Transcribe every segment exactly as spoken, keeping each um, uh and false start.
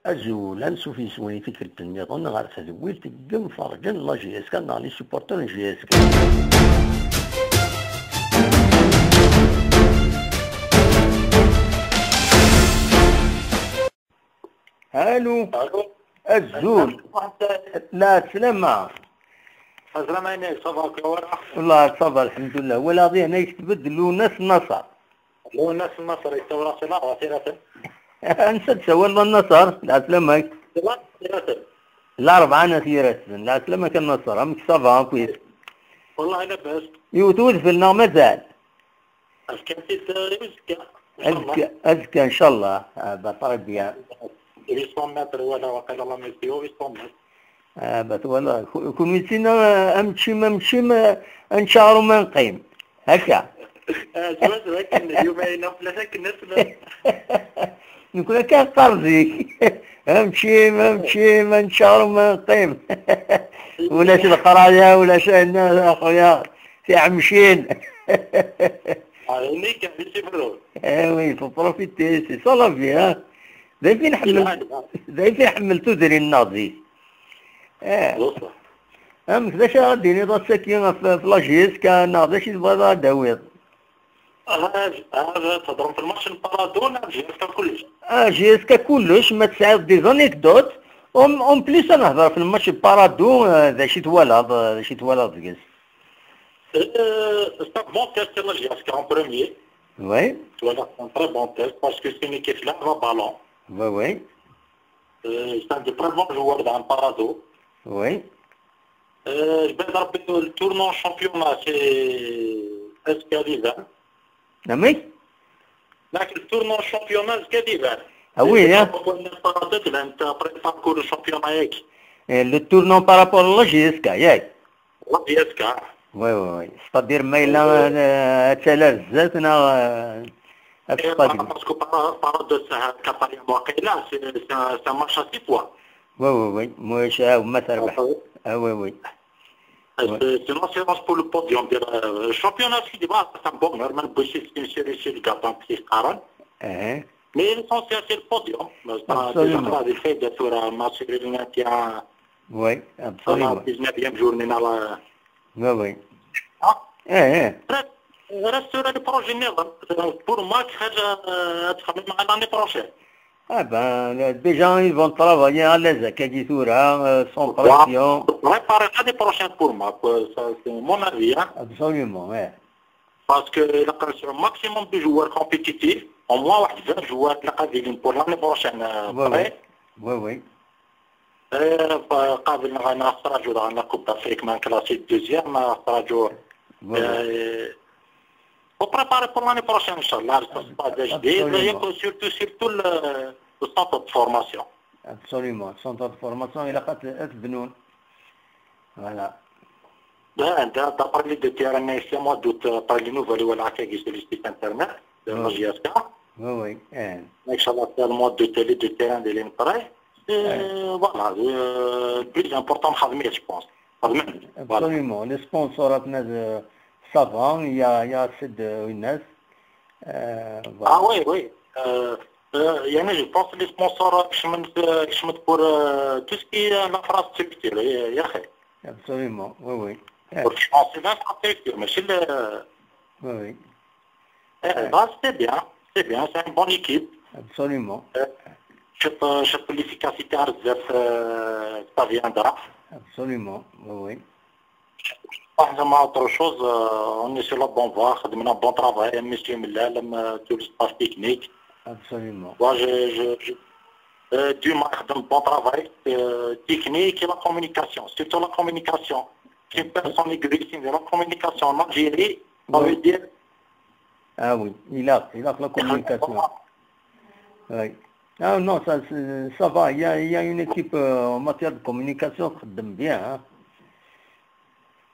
Azul, ansuf yes-wen i tikkelt nniḍen ɣer tedwilt n yimferǧen n la J S K neɣ les supporters n J S K. Allô. Allô. Azul. Lɛeslama. Azul, ma yella, ça va, ka wara? Wallah, ça va, alḥemdulillah. Walaɣ dihin ay tekteb-d Lwennas Naṣer. Lwennas Naṣer, yessawel-aɣ s laɣ ɣef iraten. Ansa d-tsawaleḍ a Naṣer? Lɛeslama-k. Larebɛa n At Yiraten. Lɛeslama-k a Naṣer, amek ça va akkit? Wallah, labas. Yewwet udfel neɣ mazal? Azekka, azekka, inchallah. Azekka, inchallah. Ah, bah, très bien. Huit cents mètres, wala, waqila la météo, huit cents mètres. Ah, bah, voilà. Ku-, kunwi d tin, ah, amččim, amččim, ah, ad nečč aɣrum ad neqqim. Akka. Ah, zwa, zwa, akken, liyum-a, tlata akken ad tella. Nekni akka neqqar zik. Amččim, amččim, ad nečč aɣrum ad neqqim. Ulac leqraya, ulac ayenna, a xuya. Tiɛemcin. Ah, ini kan, di Tibrun. Eh oui, il faut profiter, c'est ça la vie, hein. D ayen i nḥemmel, d ayen i nḥemmel tudrin-nneɣ zik. Eh. Amek, d acu ara d-tiniḍ ass-agi ɣef, ɣef la J S K, neɣ d acu i tebɣiḍ ad d-tawiḍ? Ah, ah, theddrem f lmatch n Paradou, neɣ J S K kullec? Ah, J S K kullec, ma tesɛiḍ des anecdotes. En, en plus, ad nehder f lmatch n Paradou, eh, d acu i twalaḍ, eh, d acu i twalaḍ deg-s? Euh, c'est un bon test, la J S K en premier. Oui. Voilà, c'est un très bon test parce que c'est une équipe là, va ballon. Oui, oui. Euh, c'est un de très bons joueurs dans Paradou. Oui. Euh, je vais rappeler le tournoi championnat, c'est S K Liban. Amek? Donc, le tournoi championnat, S K Liban. Ah oui, hein. Paradou, là, après le parcours de championnat, eh, le tournoi par rapport à la J S K, yak. J S K. Oui, oui, oui. C'est-à-dire, ma yella, euh, ad tala zdat, neɣ, euh, ad tqadem. Parce que par, par rapport à Qatar, waqila, c'est, c'est un, c'est un match à six points. Oui, oui, oui. Moi, je, ah, ma terbeḥ. Ah, oui, oui. Euh, c'est, c'est une assurance pour le podium. Dire, euh, championnat, c'est des matchs, c'est un bon, normal, c'est une série sur le gap, un petit quarante. Mais l'essentiel, c'est le podium. Absolument. Le fait d'être un match, il y a Oui, absolument. La dix-neuvième journée, là. Oui, oui. Ah. Eh, eh. Reste, reste sur le projet Nizam. Pour moi, c'est, euh, être même à l'année prochaine. Ah ben, euh, déjà, ils vont travailler à l'aise, Kagithura, euh, sans pression. Préparer l'année prochaine pour moi, quoi. Ça, c'est mon avis, hein. Absolument, ouais. Parce que il y a un maximum de joueurs compétitifs, au moins vingt joueurs pour l'année prochaine, euh, oui, prêts. Oui, oui. Euh, قابل نغانا استراجو دغنا كوب دافريك ما كلاسي دوزيام استراجو. Voilà. Euh, faut préparer pour l'année prochaine, Inch'Allah. Surtout, surtout le, le centre de formation. Absolument. Le centre de formation, il a pas de, voilà. D'après les deux terrains, c'est mois d'août, après les nouvelles, voilà, qui existent sur le site internet de la J S K. Oui, oui. Inch'Allah, c'est le mois d'août, les deux terrains de l'intérêt. Voilà, le plus important, je pense. Absolument. Les sponsors, ça va, il y a, il y a assez de, euh, voilà. Ah oui, oui. Euh, euh, je pense que les sponsors, je me, je me pour, euh, tout ce qui est l'infrastructure, il y a, il y a Absolument, oui, oui. Pour changer l'infrastructure, mais c'est le... Oui, oui. Eh, bah, c'est bien, c'est bien, c'est une bonne équipe. Absolument. Euh, je peux, je peux l'efficacité à réserve, euh, ça viendra. Absolument, oui, oui. Pas vraiment autre chose, euh, on est sur la bonne voie, on a un bon travail, monsieur Milal, euh, tout le staff technique. Absolument. Moi, je, je, je, euh, du moins, un bon travail, euh, technique et la communication, surtout la communication. Si une personne est agressive de la communication en Algérie, ça veut dire... Ah oui, il a, il a la communication. Oui. Ah non, ça, c'est, ça va, il y a, il y a une équipe, euh, en matière de communication qui est bien, hein.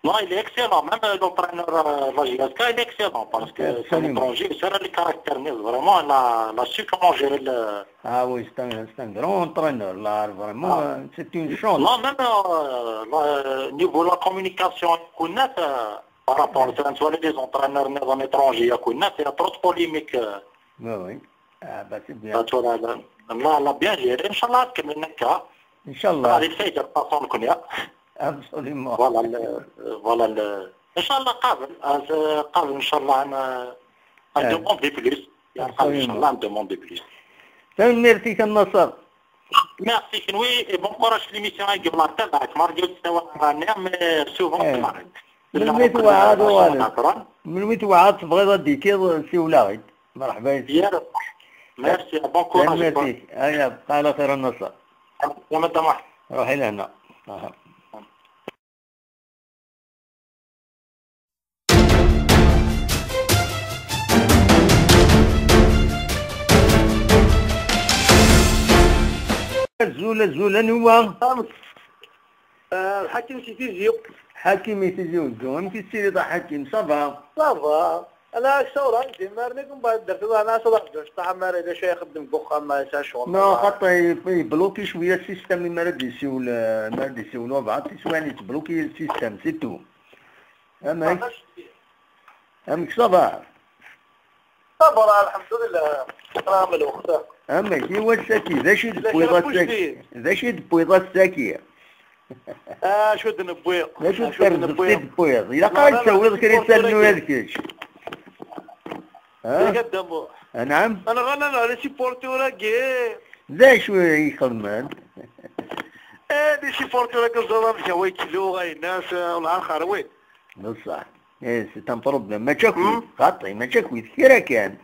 Non, il est excellent. Même, euh, l'entraîneur, euh, de la J S K, il est excellent parce que c'est un étranger, c'est le caractère, mais vraiment, il a, il a su comment gérer le... Ah oui, c'est un, c'est un grand entraîneur, là, vraiment, euh, c'est une chance. Non, même, euh, là, euh, niveau de la communication, par rapport à les entraîneurs, les entraîneurs étrangers, il y a trop de polémiques, euh. Oui, oui. Ah, bah, c'est bien. Tura la, la, la bien géré. Inchallah, tkemmlem akka. Inchallah. Ɣer lfayda lfaṣon nekkni. Absolument. Voilà, le, voilà le, inchallah, qabel, euh, qabel, inchallah, un, un demande de plus. Absolument. Inchallah, un demande de plus. Tanemmirt-ik a Nasser. Merci, kenwi, et bon courage في l'émission. Ay qebleɣ tabaɛt, ma rǧiɣ ttawar nniɣ, mais souvent, eh, tlaɣ. Melmi twɛad uɣal-d. Melmi twɛad tebɣiḍ ad d-tikiḍ, siwel-aɣ-id. Merḥba yesɛa. Yir ṣṣeḥ. Merci, bon courage. Tanemmirt-ik. Aya, bqa ɛla xir a Nasser. Ruḥ i lehna. Aha. Azul, azul, anwa? Euh, Ḥakim si Tizi. Ḥakim i Tizi Uzzu. Amek i tessiriḍ a Ḥakim, ça va? Ça va. Ana aksawra, dimar nekum ba dertu ana asal abdus tahamar ila shay xeddem buxam ma yesɛa ccɣel. Non, xaṭi, yebluki cwiya système mi ara d-isiwel, eh, mi ara d-isiwel wabɛaḍ, tiswayin yettbluki système, c'est tout. Amek? Amek, ça va? Ça va, alḥemdulillah. Raɣ lweqt. Amek, i wass-agi, d acu i d-tewwiḍ ass-agi? D acu i d-tewwiḍ ass-agi? Ah, acu d-newwi? D acu d tarzuzt i d-tewwiḍ? Ilaq ad d-tawiḍ kra isalnu ad kečč. Ha? Deg Adda Muḥ. Anɛam? Anɣan ad neɣli si Porto-agi. D acu i xedmen? Eh, di si Porto-agi ẓẓaḍ amek away kilo, aynas, eh, lɛar xerwi. Bṣaḥ. Eh, c'est un problème. Mačči akkit, xaṭi, mačči akkit, kra kan.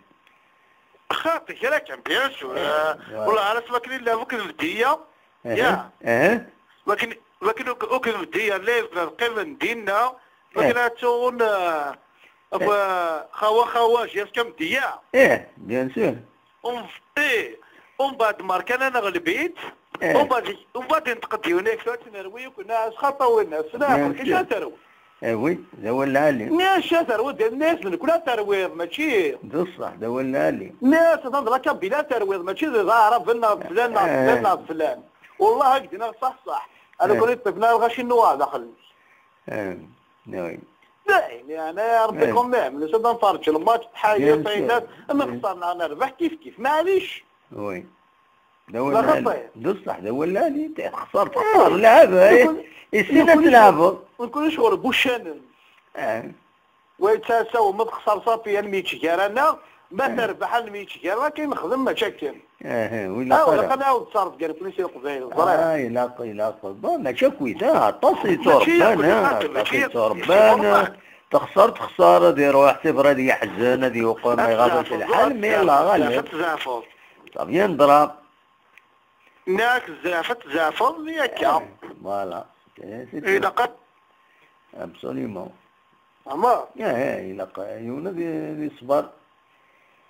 Xaṭi, kra kan, bien sûr. Eh, euh, ouais. Wallah, ala s wakken i llan akk d Mdiya. Eh, ya. Eh. Wakken, wakken akk, akk d Mdiya, la yebda lqim n dinna, wakken ad tuɣun, euh, xawa, xawa, jusqu'à Mdiya. Eh, bien sûr. Um, eh, umbeɛd merkan ad neɣleb-it, eh, umbeɛd, umbeɛd yenṭeq-d yiwen aktu ad tt-nerwi akk, neɣ s xaṭa winna, s leɛqel, bien sûr, kečč ad terwi. Eh oui, d awal lɛali. Nniɣ-as ad terwiḍ, nniɣ-as d nekkni ad terwiḍ, mačči. D ṣṣeḥ, d awal lɛali. Nniɣ-as d la Kabila ad terwiḍ, mačči d, d Aɛraben neɣ d flan neɣ d flan neɣ d flan. Wellah, ad k-d-iniɣ ṣṣeḥ ṣṣeḥ. Eh. Ala kun iṭṭifen ara lɣaci n uwa daxel-nnes. Eh, oui. Dayen, yeɛni, ya Rebbi, eh, quand même, nessa ad nferǧ lmač, tḥayya, bien sûr, taynat, bien, nexṣer neɣ nerbeḥ, kif kif, maɛlic. Oui. D awal lɛali. D ṣṣeḥ, d awal lɛali, texṣer, texṣer, lɛeb, eh, issin ad tleɛbeḍ. Nekni ccɣel n wuccanen. Eh. Wa yettɛassa, wa ma texṣer, ṣafi, almi yettgar-aneɣ, ma terbeḥ, almi yettgar, akken nexdem, mačči akken. Ah, wi ilaq ara. Ilaq ad nɛawed ṣṣerf gar nekkni s Leqbayel, ẓriɣ. Ah, ilaq, ilaq. Bon, mačči akkit, ah, aṭas i ttwaṛebban, ah, aṭas i ttwaṛebban. Texṣer, texṣer, ad iṛuḥ, tibra ad yeḥzen, ad yuqem, ma iɣaḍ-it lḥal, mais Allah ɣaleb. Ça viendra. Nniɣ-ak tzeɛfeḍ, tzeɛfeḍ, mi akka. Eh, voilà. Eh, c'est tout. Ilaq ad... Absolument. Ama? Eh, eh, ilaq yiwen ad i-, ad iṣber.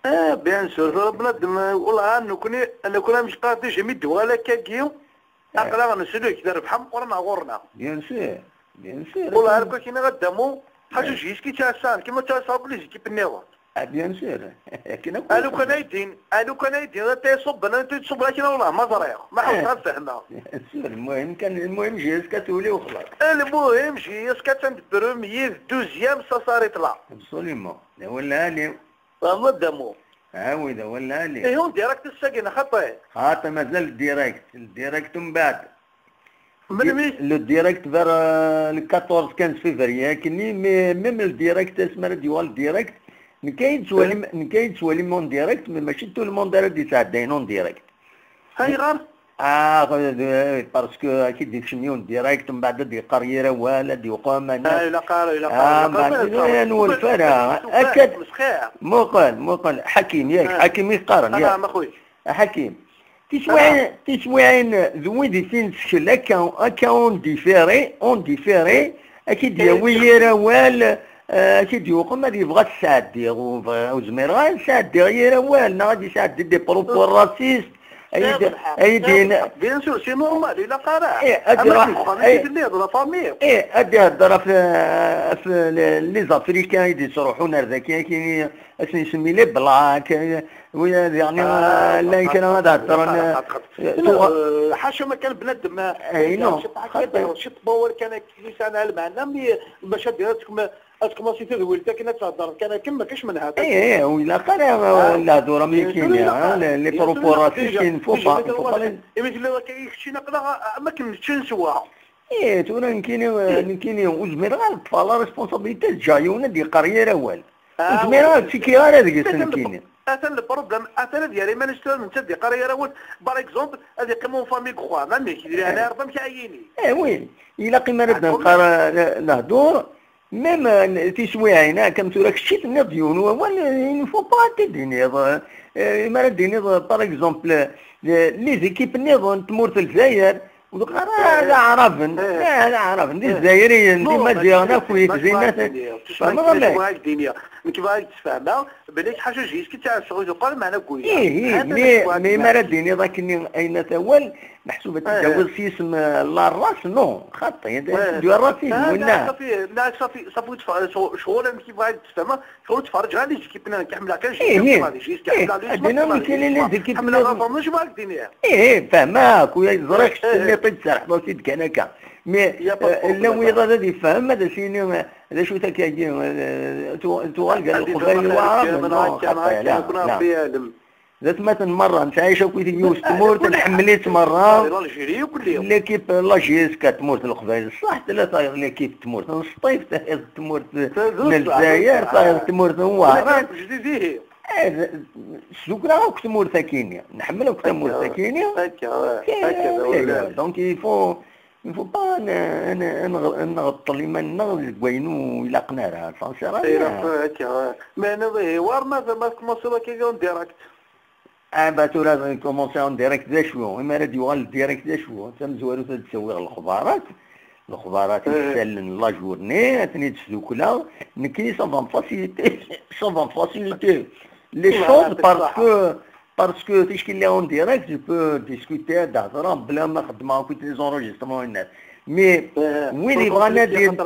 Eh, bien sûr, tura bnadem, wellah, nekkni, nekkni amecṭaḥ déjà mi d-uɣal akkagi, eh, aql-aɣ neslek, d rrbeḥ ameqqran ɣur-neɣ. Bien sûr, bien sûr. Wellah, ar kra kini ad d-amu, ḥaǧa yis-k i ttɛassan, kima ttɛassaɣ akk les équipes nniḍen. Ah, bien sûr. Akken akk. A lukan ay din, a lukan ay din, ad t-iṣubben, ad t-iṣubben akken, wellah ma ẓriɣ, ma ḥewseɣ ad fehmeɣ. Bien sûr, lmuhim kan, lmuhim jusqu'à tuli u xlaṣ. Lmuhim jusqu'à tendebrum yid deuxième, ça s'arrête là. Absolument. D awal lɛali. Tfehmeḍ, d amu? Ah oui, d awal lɛali. Ihi, en direct ass-agi, neɣ xaṭi? Xaṭi, mazal direct, direct mbeɛd. Melmi? Le direct vers, euh, le quatorze, quinze février, akkenni, mais même le direct, asmi ara d-yuɣal direct, nekk ay yettwalim, nekk ay yettwalim en direct, mais mačči tout le monde ara d-yesɛeddayen en direct. Ayɣer? Ah, euh, parce que ad k-id-ikcem yiwen direct, mbeɛd ad d-yeqqar yir awal, ad d-yuqem, ah, ilaq ara, ilaq ara, ah, ilaq ara, mbeɛd ad nwulef ara. Akka, muqel, muqel, Ḥakim, yak, ah. Ḥakim i qqaren, ah, yak. Ma xuy. A Ḥakim, tiswiɛin, tiswiɛin d wid i t-in-tsekl akka, akka en différé, en différé, ad k-id-yawi yir awal, eh, ad k-id-yuqem, ad yebɣu ad t-sɛeddiɣ, ur bɣiɣ, ur zmireɣ ara ad sɛeddiɣ yir awal, neɣ ad yesɛeddi des propos racistes, ay d-, ay d-, bien sûr, c'est normal, ilaq ara. Eh, ad iruḥ, ay, eh, ad ihedder ɣef, ɣef les, les Africains i d-yettruḥun ar daki, akini, ad sen-ysemmi les blacks, eh, wi, yeɛni, ah, llan kra ad heddren, eh, tura, eh, ḥaca ma kan bnadem, eh, non, ciṭ n wawal kan akken yesɛan lmeɛna, mi bac ad d-iniɣ Ad tkumaṣi tadwilt akken ad thedreḍ kan akken, ma kac menha. Eh, eh, ur ilaq ara, ah, lehdur am nekkini, tura ilaq, ah, les, les propos racistes, il ne faut pas, il ne faut pas les... Imi tella akka i keččini aql-aɣ am akken nečča neswa. Eh, tura nekkini, eh, nekkini ur zmireɣ ara ad ṭṭfeɣ la responsabilité, ǧǧeɣ yiwen ad d-yeqqar yir awal. Ur zmireɣ ara ad ttekkiɣ ara deg-s nekkini. Atan le problème, atan ad yerr iman-is tura netta ad d-yeqqar yir awal, par exemple, ad yeqqim en famille deg uxxam, amek, di leɛnaya Rebbi, amek ara yini? Eh, oui, ilaq imi ara d-neqqar, eh, lehdur, même, eh, tiswiɛin, ah, comme tura kečč i tenniḍ yiwen wawal, eh, il ne faut pas ad t-id-tiniḍ, eh, imi ara d-tiniḍ, eh, par exemple, eh, les équipes nniḍen n tmurt n Lezzayer, ur d-qqar ara d Aɛraben, eh, d Aɛraben, d Izzayriyen, d Imaziɣen akk, d Imaziɣen. Tfehmeḍ amek? Nekk bɣiɣ ad k-d-iniɣ, belli ḥaca jis ki ttɛasseɣ i tuqqal meɛna n wiyaḍ. Ih, ih, mais, mais mi ara d-tiniḍ akkenni ayen at awal, meḥsub ad tettawiḍ s yisem, eh, la race, non, xaṭi, c'est du racisme, winna. Safi, la, safi, safi, ccɣel amek i bɣiɣ ad k-d-fehmeɣ, ccɣel ur ttferriǧeɣ ara les équipes-nni, nekk ḥemmleɣ kan jis, ḥemmleɣ les équipes-nni. Ih, ih, ih, fehmeɣ, kuya ẓriɣ tenniḍ-t-id serḥeḍ-as-id kan akka. Mais, eh, llan wiyaḍ ad ifhem, ad as-yini, eh, d acu-t akkagi, eh, tu-, tuɣal gar Leqbayel d Waɛraben, non, xaṭi, la, la. D atmaten merra, nettɛic akk i yiwet tmurt, nḥemmel-itt merra. L'équipe, l'Algérie, tga tmurt n Leqbayel, ṣṣeḥ, tella tayeḍ l'équipe n tmurt n Sṭif, tayeḍ tmurt n Lezzayer, tayeḍ tmurt n Waɛrab. Eh, d-, sdukleɣ akk tmurt akini, nḥemmel akk tamurt akini. Akka, akka, akka, donc il faut, il faut pas n-, n-, n-, nɣeṭṭel iman-nneɣ deg wayen ur ilaqen ara, sincèrement. Ilaq, akka. Meɛna ihi, war ma, ma tkumaṣiḍ akka en direct. Ah, bah, tura ad nkumaṣi en direct d acu? Imi ara d-yuɣal direct d acu? Tamezwarut ad d-ttawiɣ lexbarat, lexbarat, eh, isallen la journée, ad ten-id-sdukleɣ. Nekkini, ça va me faciliter, ça va me faciliter les choses parce que, parce que ticki lliɣ en direct, je peux discuter, ad d-hedreɣ, bla ma xeddmeɣ akk les enregistrements. Mais, eh, wid yebɣan ad d-in-,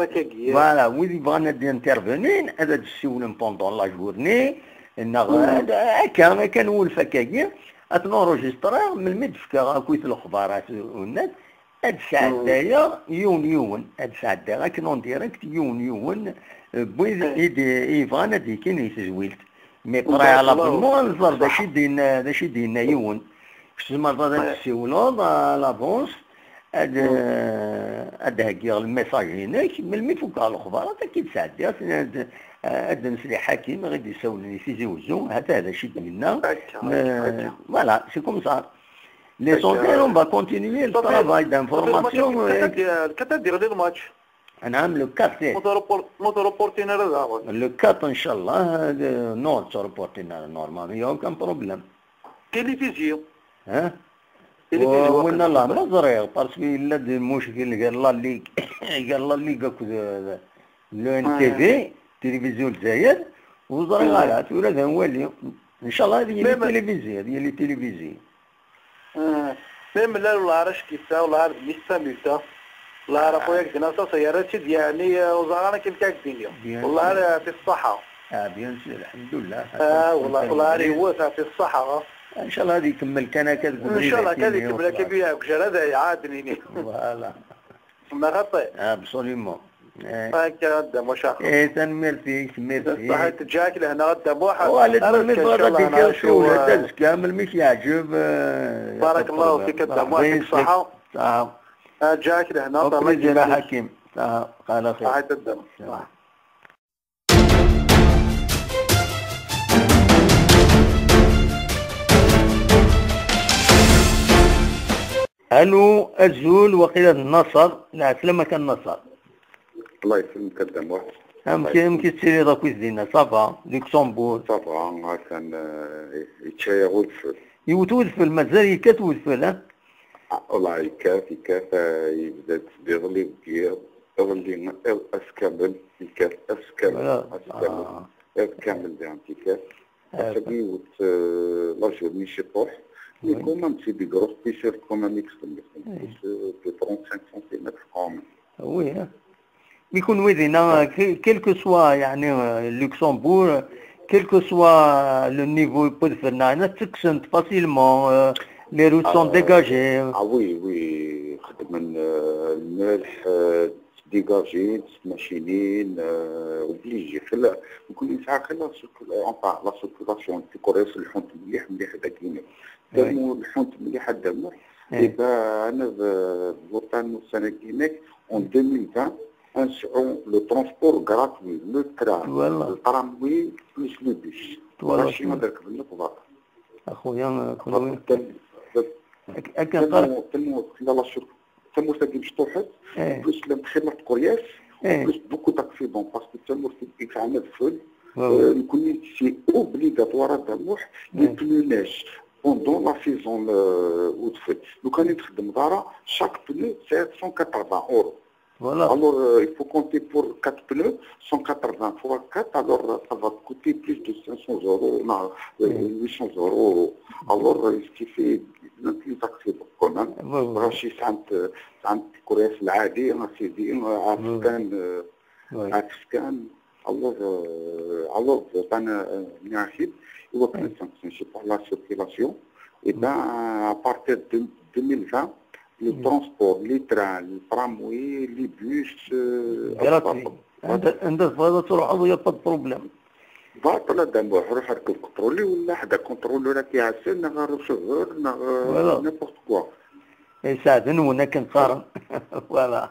voilà, wid yebɣan ad d-intervenir, ad d-ssiwlen pendant la journée, neɣ ad, akka, akka nwulef akkagi, ad ten-enregistriɣ, melmi d-fkeɣ akk lexbarat, ad sɛeddayeɣ yiwen yiwen, ad sɛeddayeɣ akken en direct yiwen yiwen, eh, n wid i d-, i yebɣan ad d-yekkin i tezwilt. Mais préalablement, ad nẓer d acu i d-yenna, d acu i d-yenna yiwen. Kečč tzemreḍ ad d-tessiwleḍ à l'avance, ad, eh, ad d-heggiɣ lmessage-inek, melmi fukeɣ lexbar, ad k-id-sɛeddiɣ, ad, ad d-nsel i Ḥakim, i ɣ-d-isawlen i Tizi Wezzu, ha-t-a d acu i d-yenna. Voilà, c'est comme ça. L'essentiel, on va continuer le travail d'information. Quand est-ce que le match? Anɛam, le quatre. Ma ttreportin ara daɣen? Le quatre, inchallah, euh, non, ttreportin ara, normalement, il y a aucun problème. Télévision. Hein? Télévision. Winna, la, ma ẓriɣ, parce que yella-d lmuckel gar la Ligue, gar la Ligue akked, euh, le N T V, Télévision Lezzayer, ur ẓriɣ ara, tura ad nwali. Inchallah, ad yili télévisé, ad yili télévisé. Ah, même là, والله راه شكيتها، والله راه ميسا ميتا. والله راه خويا كدنا صاصا، يا راه سيدي، يعني، آه، وزارة كيف كاك الدنيا. والله راه في الصحة. Ah, bien sûr, الحمد لله. آه، والله، والله راه يوثى في الصحة. إن شاء الله هذه يكمل كان هكا تقول إن شاء الله كان يكمل هكا بيا بجرى، هذا يعاد نيني. Voilà. ما خطي. Absolument. Eh. هكا غدا، واش آخر؟ Eh, tanemmirt-ik, merci. صحيت جاك لهنا غدا بوحة. وعلى أنا تمنيت بغا غادي دير شو، ولا تزكى من الميك يعجب، آه، بارك الله فيك، غدا بوحة، يعطيك الصحة. صح. آه، جاك لهنا، au plaisir يا حكيم. صح، على خير. صحيت الدم. صح. Allô, azul, waqila d Naṣer. Lɛeslama kan Naṣer. الله يسلمك الدموع. Amek, amek i tettiliḍ akkit dinna? Ça va, Luxembourg? Ça va, atan, eh, yečča-yaɣ udfel. Yewwet udfel, mazal yekkat udfel, ha? Ah, والله yekkat, yekkat, eh, yebda-d d iḍelli deg yiḍ, iḍelli, iḍ, ass kamel, yekkat ass kamel, ass kamel, iḍ kamel diɣen yekkat. Ass-agi yewwet, eh, la journée ciṭuḥ. Mais quand même, c'est des grosses poussières quand même, extrêmes, extrêmes. Poussières de trente-cinq centimètres quand même. Oui, hein. Mais kunwi dinna, que-, quel que soit, يعني, euh, Luxembourg, quel que soit le niveau n udfel-nni, ad ttekksen-t facilement, euh, les routes sont dégagées. Ah oui, oui, xedmen, euh, lmelḥ, euh, dégagé, d tmacinin, euh, obligé. Xilla, nekkni nesɛa xilla circul-, enfin, la circulation, tikuras lḥunt mliḥ, mliḥ dagi. Temu lḥunt mliḥ a Dda Muḥ. Eh ben, ana d, d l'automne ussan-agi-inek, en deux mille vingt, ad nesɛu le transport gratuit, le train, le tramway, plus le bus. Mačči ad rekben leqḍar. Axuya, kunwi. Akken qqar. Temu, temu, tella la sur-, tamurt-agi mecṭuḥet, plus llant xilla tkuryas, plus beaucoup d'accidents, parce que tamurt i tesɛan adfel, euh, nekkni c'est obligatoire a Dda Muḥ, les pneus neige pendant la saison, euh, udfel. Lukan i txeddmeḍ ara, chaque pneu c'est cent quatre-vingts euros. Voilà. Alors, euh, il faut compter pour quatre pneus, cent quatre-vingts fois quatre, alors, euh, ça va te coûter plus de cinq cents euros, non, euh, huit cents euros. Alors, euh, ce qui fait plus accessible quand même. Rachis, c'est un, c'est un courrier, c'est l'adi, c'est dit, euh, Afghan, euh, Afghan. Alors, euh, alors, euh, ben, euh, نعرف, il faut que ça, c'est pour la circulation. Et ben, à partir de deux mille vingt, le transport, les trains, le tramway, les bus, euh, gratuit. Anda, anda tebɣiḍ ad truḥeḍ, y a pas de problème. Baṭel a Dda Muḥ, ruḥ rkeb contrôlé, ولا حدا contrôleur راك يعسل, neɣ receveur, neɣ, euh, n'importe quoi. Iseɛden-wen akken qqaren. Voilà.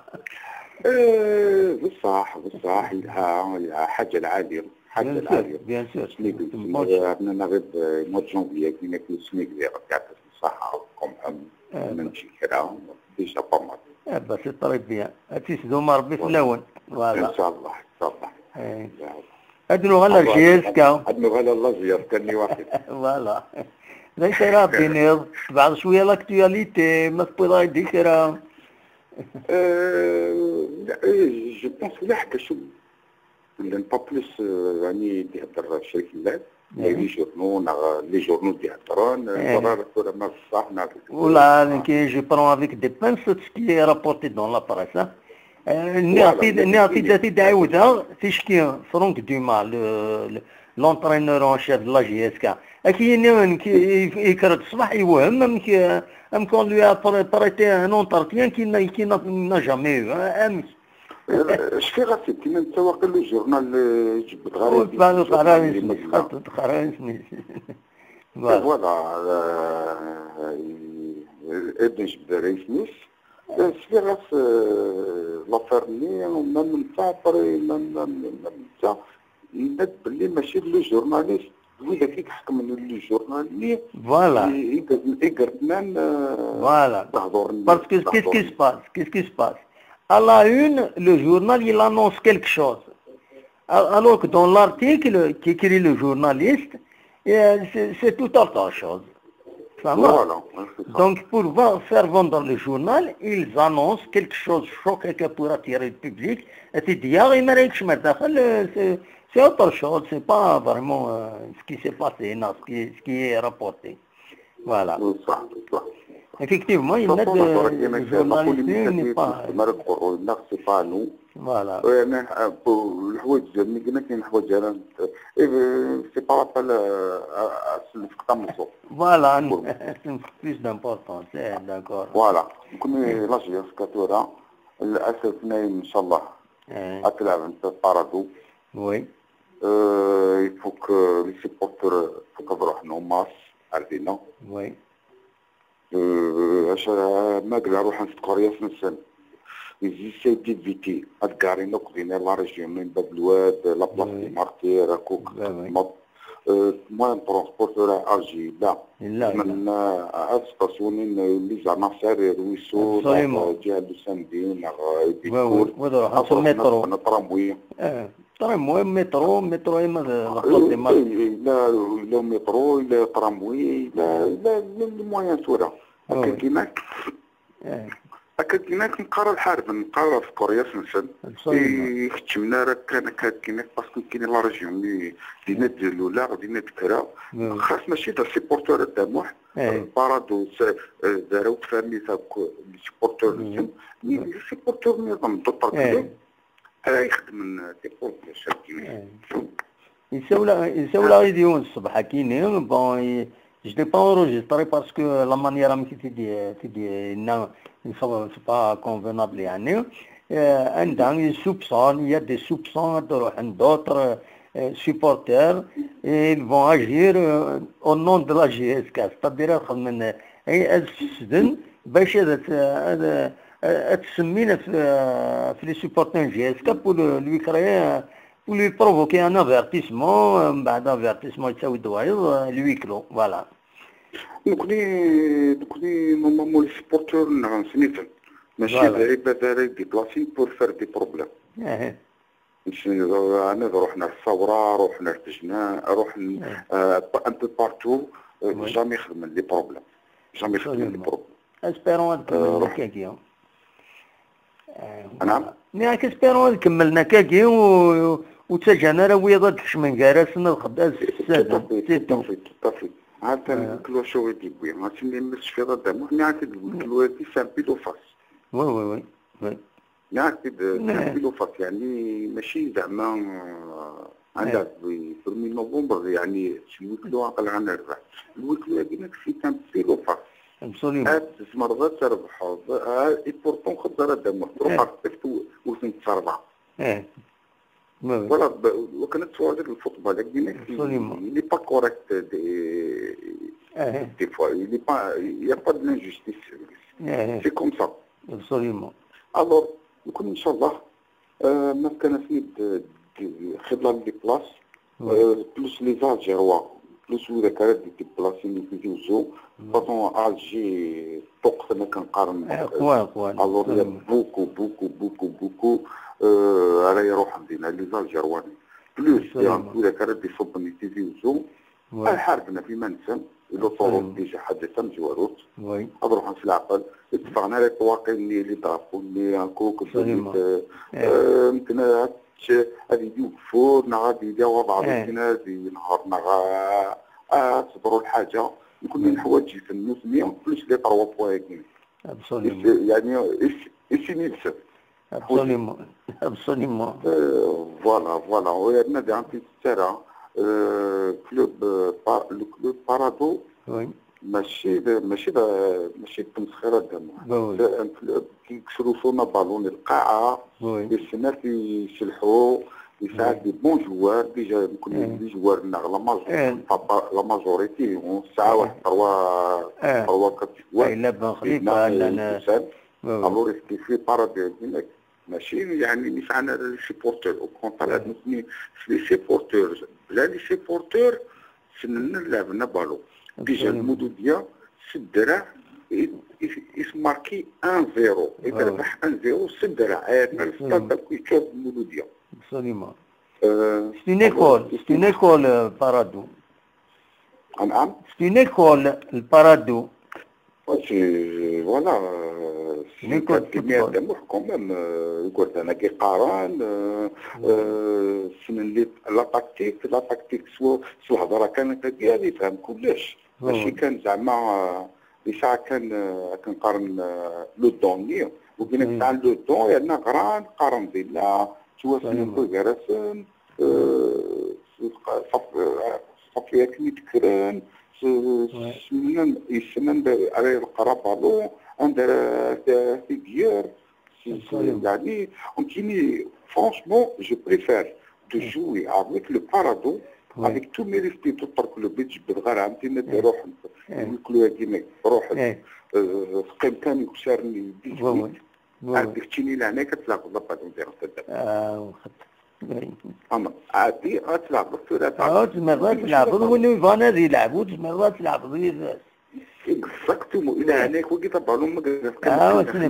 Euh, بصح, بصح, يلها, يلها حاجة العالية, حاجة العالية. Bien sûr, bien sûr. Smigel, smigel, عندنا غير mois de janvier, كاين في smigel, صح, comme, euh, ماشي كرا, déjà pas mal. Eh ben, c'est très bien. Ad tisdum Rebbi fell-awen. Voilà. إن شاء الله, إن شاء الله. Ad nuɣal ar J S K. Ad nuɣal ar la J S K-nni waqil. Voilà. D acu ara d-tiniḍ? Tebɛeḍ cwiya l'actualité, ma tewwiḍ-aɣ-d kra? Euh, لا, euh, je pense لا حتى شو. Llan pas plus, euh, يعني, d-ihedder Crif Lal, les journaux, neɣ les journaux d-iheddren, ẓriɣ tura ma d ṣṣeḥ neɣ d... Voilà, nekk, je prends avec des pincettes ce qui est rapporté dans la presse, hein. Euh, nniɣ-t-id, nniɣ-t-id, ad t-id-ɛiwdeɣ, ticki, Franck Dumas, le, le, l'entraîneur en chef de la J S K, ad k-yini nekk, i-, yekker-d ṣṣbeḥ, yewhem, amek, euh, amek on lui a prê-, prêté un entretien qu'il n'a, qu'il n'a, n'a jamais eu, hein, amek? Cfiɣ-as-d, imi netta waqil le journal, euh, ijebbed ɣer... Ur tebɛed ur teɣra isem-is, xaṭer teɣra isem-is. Voilà. Voilà, euh, i-, i-, i-, ijebbed ɣer isem-is. Euh, cfiɣ-as, euh, l'affaire-nni, même netta, après, même, même, même netta, yenna-d belli mačči d le journaliste, d widak i iḥekmen le journal-nni, voilà, i, i, i irettnen, euh, voilà, lehdur-nni, parce que qu'est-ce qui se passe? Qu'est-ce qui se passe? À la une, le journal, il annonce quelque chose. A-, alors que dans l'article qu'écrit le journaliste, euh, c'est, c'est tout autre chose. Ça va. Voilà, ouais, c'est ça. Donc, pour va-, faire vendre le journal, ils annoncent quelque chose choquant qui pourrait attirer le public. Et tu dis, ah, il mérite que je me dakhel, euh, c'est, c'est autre chose, c'est pas vraiment, euh, ce qui s'est passé, non, ce qui, ce qui est rapporté. Voilà. صح، صح. Effectivement, il y a des journalistes, n'est pas... C'est pas nous. Voilà. Oui, mais, euh, pour الحوايج ملي قلنا كاين حوايج أنا, euh, c'est par rapport à, à, à السلف كتاع النصوص. Voilà, c'est plus d'importance, eh, d'accord. Voilà. Donc, mais la J S K tura, للأسف اثنين إن شاء الله. Eh. غتلعب في بارادو. Oui. Euh, il faut que les supporters, faut que نروح en masse, عارفين. Oui. Euh, عشان ما قلنا روح نسقر يا سنسن. Ils essayent d'éviter. هاد كارين كوزيني لا ريجيون من باب الواد، لا بلاص دي مارتير، كوك، مط. Euh, moyen de transport راه ارجي لا. لا، لا. من، آه، اسقاسيون اللي زعما سعر رويسو، absolument. جهة لوساندين، وي، وي، وي، وي، روح في المترو. تراموي. آه. ترى المهم مترو، مترو إما ل-، لابلاص دي مارك. إيه، إيه، لا، لا مترو، لا تراموي، لا، لا، لا، لي مويان ثورة. هكا كيما، هكا كيما نقرا الحرب، نقرا في كوريا سنسن. إيه، يخدمنا راه كان هكا كيما باسكو كاين لا ريجيون لي، دينا ديال لولا، دينا دكرا. خاص ماشي دا سيبورتور الدموح. بارادو س-، آه، زاراو فامي تاع كو-، لي سيبورتور نسن. مي لي سيبورتور نظام دو باركو. آه، يخدم دي بوز شاكين. إيه. يساولا، يساولا غير ديون الصبح كيني، bon, ي-، je l'ai pas enregistré parce que la manière أمك تدي، تدي، non, c'est pas convenable يعني. euh, anda i soupçon, il y a des soupçons ad ruḥen d'autres, euh, supporters, et ils vont agir, euh, au nom de la J S K, c'est-à-dire ad xedmen, euh, ad sesden bac ad, ad, ad, ad semmin ɣef, euh, ɣef les supporters n J S K pour le, lui créer, euh, pour lui provoquer un avertissement, euh, mbeɛd avertissement yettawi-d wayeḍ, euh, le huis clos, voilà. Nekkni, nekkni normalement les supporters nneɣ nsniten. Mačči d lɛibad ara yeddiplasin pour faire des problèmes. Ahi. Ahat ruḥen ar Ṣawra, ruḥen ar Tejna, ruḥen, euh, un peu partout, euh, jamais xedmen les problèmes. Jamais xedmen les problèmes. Espérons ad kemmlen akkagi. Anɛam? Nniɣ-ak espérons ad kemmlen akkagi, ur ttaǧǧan ara wiyaḍ ad kecmen gar-asen ad xedmen, ad ssaden. Tout à fait, tout à fait. Ha-t-an lwiklu acu i d-yewwi. Ass-nni mi tecfiḍ a Dda Muḥ, nniɣ-ak-id lwiklu-agi c'est un pile ou face. Oui, oui, oui. Nniɣ-ak-id c'est un pile ou face, yeɛni mačči zeɛma, euh, anda deg premier novembre, yeɛni s lwiklu aql-aɣ ad nerbeḥ. Lwiklu-agi nekk c'est un pile ou face. Absolument. Ad tzemreḍ ad trebḥeḍ, ah, et pourtant xeẓẓer a Dda Muḥ, truḥ ɣer teft ur tent-terbaḥ. Voilà, wakken ad twaliḍ lfutbal-agi, il n'est pas correct des, des fois, il n'est pas, il n'y a pas de l'injustice. C'est comme ça. Absolument. Alors, nekkni, inchallah, euh, ma fkan-asen-id, euh, xilla les places, euh, plus les Algérois, plus widak ara d-yeddiplasin i Tizi Uzzu, façon Alger ṭṭuqqten akken qqaren. Alors, il y a beaucoup, beaucoup, beaucoup, beaucoup, euh, ara iruḥen dinna, les Algérois. Plus, widak ara d-iṣubben i Tizi Uzzu, ad ḥarben ɣef iman-nsen, l'autoroute déjà ḥaǧa tamezwarut, ad ruḥen s leɛqel, ur tteffɣen ara i ṭṭwaqi-nni, les drapeaux-nni, akuk, euh, euh, mkna ad yili ugeffur, neɣ ad yili walbeɛḍ akken ad yenher, neɣ a, a teḍru lḥaǧa, nekkni neḥwaǧ-iten nutni, plus les trois points-agi. Yeɛni, i sin yid-sen. Absolument, absolument. Euh, voilà, voilà. U yerna daɣen tidet ara, euh, club, euh, pa-, le club Parado, mačči d, mačči d, mačči d tmesxira a Dda Muḥ. C'est un club qui yesrusun abalun i lqaɛa, yessen ad t-yesselḥu, yesɛa des bons joueurs, déjà nekkni les joueurs-nneɣ, la major-, la majorité, on, tesɛa waḥed trois, trois, quatre joueurs. Yella Ben Xlifa, llan, alors est-ce que c'est Parado-agi nekk? Mačči, yeɛni, mi sɛan ara les supporters, au contraire, nekkni, les supporters, bla les supporters, ssnen ad lɛeben abalun. Déjà, Mouloudia, s ddreɛ, i, i, i tmarki un zéro. I terbeḥ un zéro, s ddreɛ. Yerna le stade akk yeččur d Mouloudia. Absolument. C'est une école, c'est une école, euh, Parado. Anɛam? C'est une école, le Parado. Ouais, c'est, voilà, euh, c'est une école de football. Quand même, euh, igerdan-agi qqaren, euh, euh, ssnen les, la tactique, la tactique, s, s lhedra kan akkagi, ad yefhem kullec. Mačči kan zeɛma, euh, yesɛa kan, euh, akken qqaren, euh, le don-nni, wigin sɛan le don, yerna ɣran, qqaren dinna, ttwassnen gar-asen, euh, s, s, s, s wakken i d-kkren, s, ssnen, yessen anda ara iḍeqqer abalun, anda ara t-, t-id-yerr, s, s, yeɛni, nekkini, franchement, je préfère de jouer avec le Parado, avec tous mes respects, d'autres clubs, i d-jebbdeɣ ara, am tin ad d-iruḥen, le club-agi, ruḥen, euh, teqqim kan i usarni dix-huit, Ɛad d keččini leɛnaya-k ad tleɛbeḍ la Ballon d'Or a Dda Muḥ. Ama, ɛeddi ad tleɛbeḍ tura. Ur tezmireḍ ad tleɛbeḍ, win yebɣan ad yelɛeb, ur tezmireḍ ad tleɛbeḍ yid-s. Exactement, i leɛnaya-k, wagi tabalun ma gazaf kan, xli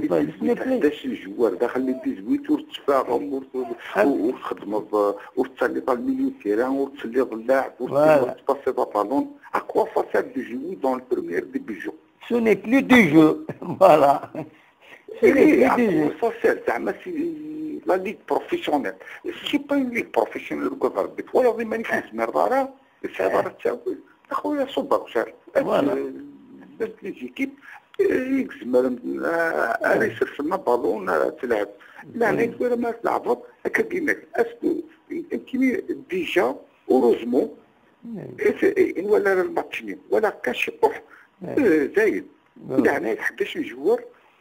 ḥdac n joueur, daxel n dix-huit, ur tettfaɣem, ur, ur, ur txeddmeḍ, ur tettalliḍ almilieu de terrain, ur tselliḍ llaɛeb, ur tpasiḍ abalun. À quoi ça sert de jouer dans le première division? Ce n'est plus du jeu, voilà. Ce n'est plus du jeu. Ça sert, زعما c'est la ligue professionnelle. C'est pas une ligue professionnelle, le gouvernement. Voilà, زعما مانيش مزمر دارا، c'est pas ça. أخويا صبر شهر. Voilà. Les équipes, يزمر، آه، يسرسم بالون، آه، تلعب. لا، أنا نقول ما تلعبوا، هكا كيما. Est-ce que يمكن déjà, heureusement, إن ولا الماتش ولا كاش يطيح، آه، زايد. Leɛnaya-k ḥdac n joueur,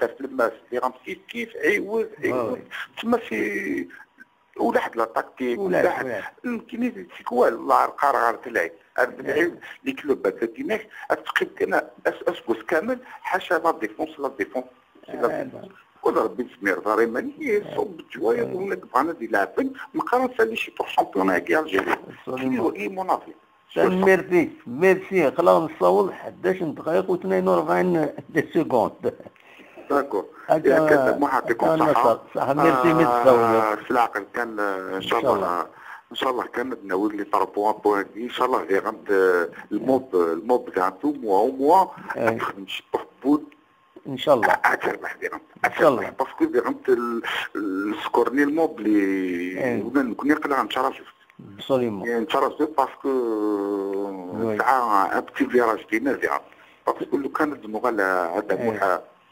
d aflemmas, diɣen kif kif, ɛiwed, ah, ɛiwed. Tma si ulaḥ d la tactique, ulaḥ, ulaḥ. Nekkini tikwal, la qqareɣ ɣer tlay. Ar tlay, les clubs ad d-inek, ad teqqim kan as-, aseggas kamel, ḥaca la défense, la défense, c'est la défense. Ur d Rebbi tezmireḍ ara iman-ik, ṣubb ttwayeḍ, win i yebɣan ad ileɛben, meqqar ad sali ci pour championnat-agi Algérie. Absolument. Kini wagi mon avis. Tanemmirt-ik, merci. Aql-aɣ nessaweḍ ḥdac n ddqayeq u tnayen u rebɛin de secondes. D'accord. Akka, akka, Muḥ, يعطيكم الصحة. Ṣaḥa, merci, mi d-tessawleḍ. Ah, s leɛqel kan, eh, inchallah, inchallah kan ad nawi les trois points-agi, inchallah diɣen, eh, le MOB, le MOB diɣen, au moins, au moins, ad texdem ciṭuḥ n wul. Inchallah. Ad terbeḥ diɣen. Inchallah. Parce que diɣen le, le score-nni, le MOB, nekkni aql-aɣ nettṛaju. Absolument. Nettṛaju parce que, oui, tesɛa un petit virage dinna diɣen. Parce que lukan ad nuɣal, ad d-nmuḥ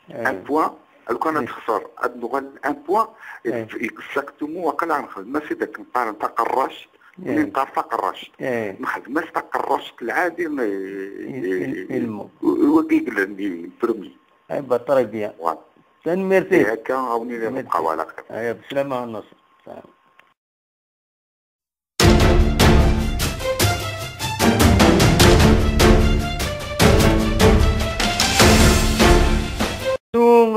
un point, lukan ad texser, ad nuɣal un point, exactement, aql-aɣ nexdem-as i d akken qqaren taqerract, nekkni neqqar taqerract. Nexdem-as taqerract lɛadi, i, i, i, i le MOB. Wagi i yellan premier. Eh ben, très bien. Voilà. Tanemmirt-ik. Akka, a wen-iniɣ merci. Bqaw ɛla xir. Aya, beslama a Naṣer. Salam.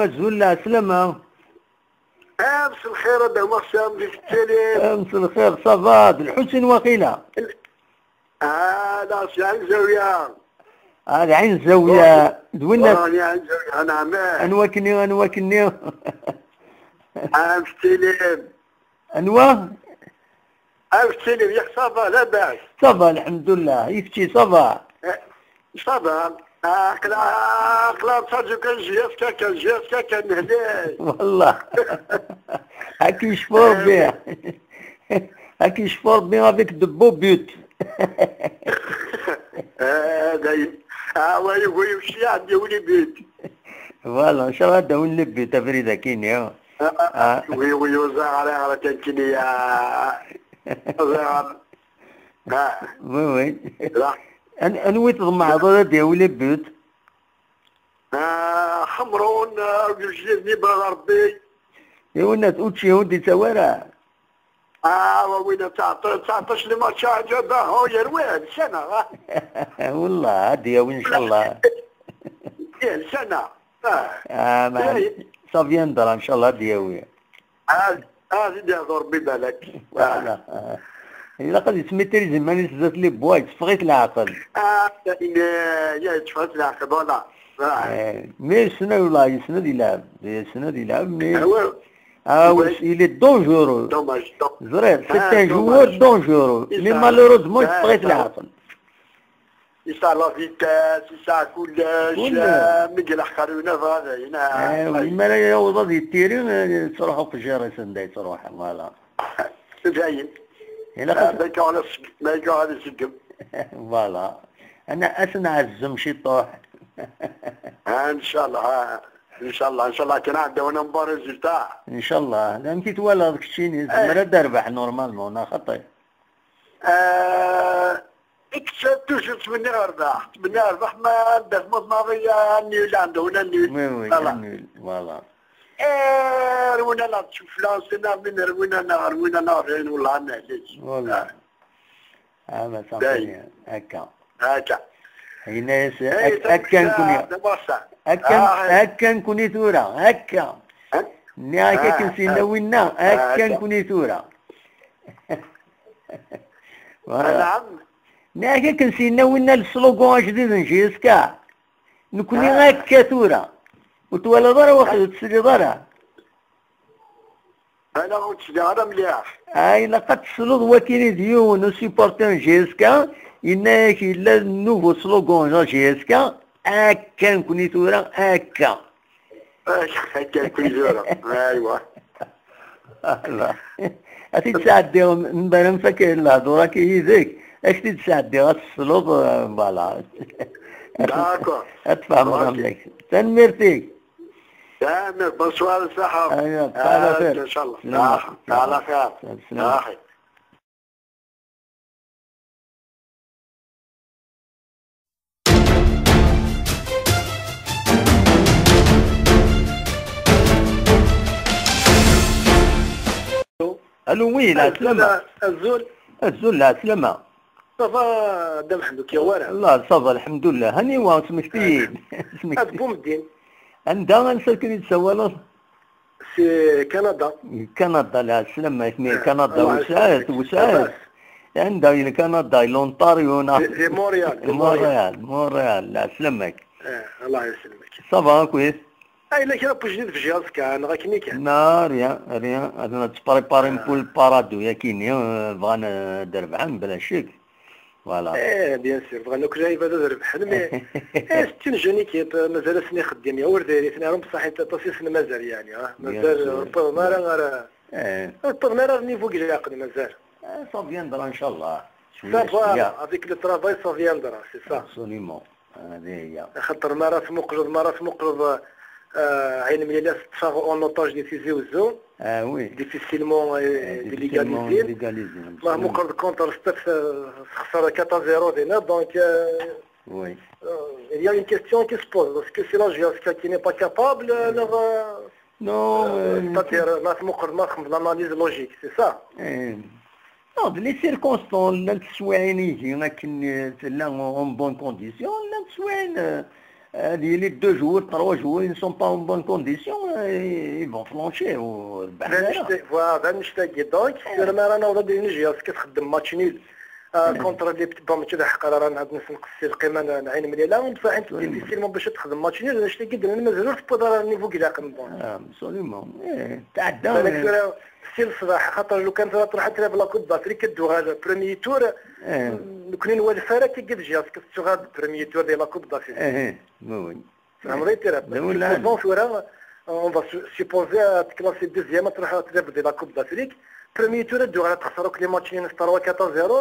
Azul, lɛeslama. Ah, mselxir a Dda Meɣsam, di tettili. Ah, mselxir, ça va, d Lḥusin waqila. Ah, la, si Ɛin Zawiya. Ah, d Ɛin Zawiya. D winna. Rani Ɛin Zawiya, neɛma. Anwa-k-nni, anwa-k-nni? Ah, mselxir. Anwa? Amek tettiliḍ, yak ça va, labas? Ça va, lḥemdullah. I kečči, ça va? Eh, ça va. Ah, aql-, aql-aɣ nettraǧu kan J F K, kan J F K, kan nehlay. Wallah. Ad k-yecfu Rebbi. Ad k-yecfu Rebbi avec de beaux buts. Eh, dayen. Ah, wa yugi, yugi ad d-yawi les buts. Voilà, ncallah ad d-awin les buts, abrid akkin, ya. Ah, ah, ah. Oui, oui, ur ẓriɣ ara, ara kan kini, ah, ur ẓriɣ ara. Ah. Oui, oui. Là. An-, anwa i tḍemɛeḍ ara d-yawi les buts? Ah, Xemrun, ah, Lejlid, Nibra Rebbi. Iwennat, učči ur d-yettawi ara. Ah, wa win tseɛṭac, tseɛṭac les matchs, ah, ǧabahu, yerwi, lsana, ah. Wallah, ad d-yawi, ncallah. Eh, lsana. Ah. Ah, ma-, ça viendra, ncallah, ad d-yawi. Ah, ah, ad d-yehḍu Rebbi balak. Voilà. Ah. Ilaq ad yesmitrizi iman-is zdat les buts, yesseffeɣ-it leɛqel. Ah, ya, ya, yesseffeɣ-it leɛqel, voilà. Ah. Eh, mais yessen, wallah, yessen ad yelɛeb. Yessen ad yelɛeb, mais ah, ouais. Ah, ouais. Il est dangereux. Dommage, dom-, ẓriɣ, c'est un joueur dangereux. Mais malheureusement, yesseffeɣ-it leɛqel. Yesɛa la vitesse, yesɛa kullec, kullec. Ah, mi ilaq ɣer unafag, dayen, ah, ah, oui, mi ara yaweḍ ad yettiri, eh, yettruḥ uqejjir-is anda yettruḥ, voilà. Dayen. Ilaq, ah, ad ma yekka ad iseggem. Voilà. Ana, ad t-nɛezzem ciṭuḥ. Ah, ncallah, ah, ncallah, ncallah, kan ɛeddawen un bon résultat. Ncallah. Amek i twalaḍ keččini? Eh. Tezmer ad d-terbeḥ normalement, neɣ xaṭi? Eh, Iksa toujours ttmenniɣ rrbeḥ, ttmenniɣ rrbeḥ, ma anda tmut maḍi, ah, nul, anda wina nul. Oui, oui, voilà. Nul, voilà. Eh, rwina la tcufla, sena min rwina na, rwina na, rwina, wallah, maɛlic. Voilà. Ah. Ah, ma dayen. Akka. Akka. Yenna-yas, eh, ak-, akka nekni. Akka, ah, akka nekni tura, akka. Eh? Nniɣ-ak akken, ah, s-yenna, ah, winna, ah, akka, akka nekni tura. Voilà. Ah, naɛam. Nniɣ-ak akken s-yenna winna, le slogan ajdid n J S K. Nekni, ah, akka tura. Ur twalaḍ ara, waqil ur tesliḍ ara. Ala, ur tt-sliɣ ara mliḥ. Ah, ilaq ad tesleḍ, wakini d yiwen usupporter n J S K, yenna-yak yella nouveau slogan n J S K, akka nekni tura, akka. Akka, akka, toujours. Aywa. Voilà. Ad t-id-sɛeddiɣ, mi ara nfak lehdur-agi yid-k, ad k-t-id-sɛeddiɣ, ad tesleḍ, euh, voilà. D'accord. Ad tfehmeḍ. Ok. Am nekk. Tanemmirt-ik. Tanemmirt, bonsoir, ṣaḥa. Aywa, ṭṭal axir. Inchallah. Ṭṭal axir. Ṭṭal axir. Allô, oui, la Azul, Azul. Azul, la Azul. Ça va, Dda Mḥemmed, ur k-yuɣ wara? Allah, ça va, alḥemdulillah. Aniwa, smektini. Ad Bumdin. Anda, ansa akken i d-tsawaleḍ? Si Kanada. Kanada, la, sslam-ik, mais Kanada, wesɛet, wesɛet. Anda i Kanada, i l'Ontario, neɣ? Di, di Montréal, di Montréal, Montréal, la, sslam-ik. Eh, Allah yesselmek. Ça va, akk-it? Ay, la kra n wejdid f jihaz kan, neɣ akken i kan? Non, rien, rien. Ad nettprépari un peu le parado, yakini, euh, bɣan, euh, ad rebḥen, bla ccek. Voilà. Eh, bien sûr, bɣan akk lɛibad ad rebḥen, mais eh, c'est une jeune équipe, mazal-asen ixeddim, ya, ur diri-ten ara, bṣaḥ aṭas i sen-mazal, yeɛni, ah. Mazal ur wwiḍen ara, ara, ur wwiḍen ara ar niveau i ilaqen, mazal. Eh, ça viendra, inchallah. Ça va, avec le travail, ça viendra, c'est ça. Absolument. Hadi hiya. Axaṭer mi ara tmuqleḍ, mi ara tmuqleḍ, euh, Ɛin Mlilat teṭṭef en otage di Tizi Wezzu. Ah oui. Difficilement, euh, eh, difficilement légalisé. Ma tmuqleḍ contre Staff, euh, texṣer quatre à zéro dinna, donc, euh, oui, euh, il y a une question qui se pose. Est-ce que c'est la J S K qui n'est pas capable, euh, leur, euh, non, euh, c'est-à-dire, ma tmuqleḍ, ma txedmeḍ l'analyse logique, c'est ça? Eh, non, les circonstances, llant teswiɛin ihi akken, euh, tella en bonne condition, llant teswiɛin, euh, ad yili deux jours, trois jours, ils ne sont pas en bonne condition, euh, ils vont flancher, ur rebḥen ara. D annect-agi, donc, tura mi ara naweḍ ad d-nini J S K txeddem match nul, euh, contre les petits, bon, mačči d aḥeqqar ara ad nessenqes si lqima n, n Ɛin Mlilat, bṣaḥ difficilement bac ad texdem match nul, annect-agi d-nnan mazal ur tewwiḍ ara niveau ilaqen, bon. Ah, absolument. Eh, tɛedda, balak, eh, tura, si leṣbaḥ, xaṭer lukan tura truḥ ad tlab la Coupe d'Afrique, ad d-tuɣal premier tour, eh, nekni nwala fara akka deg J S K tettuɣal premier tour di la Coupe d'Afrique. Eh, eh, oui, oui. Tfehmeḍ-iyi tura? Supposons tura, on va su-, supposer ad tclasser deuxième, ad truḥ ad tlab di la Coupe d'Afrique, premier tour ad d-tuɣal ad texṣer akk les matchs-nni s trois quatre à zéro,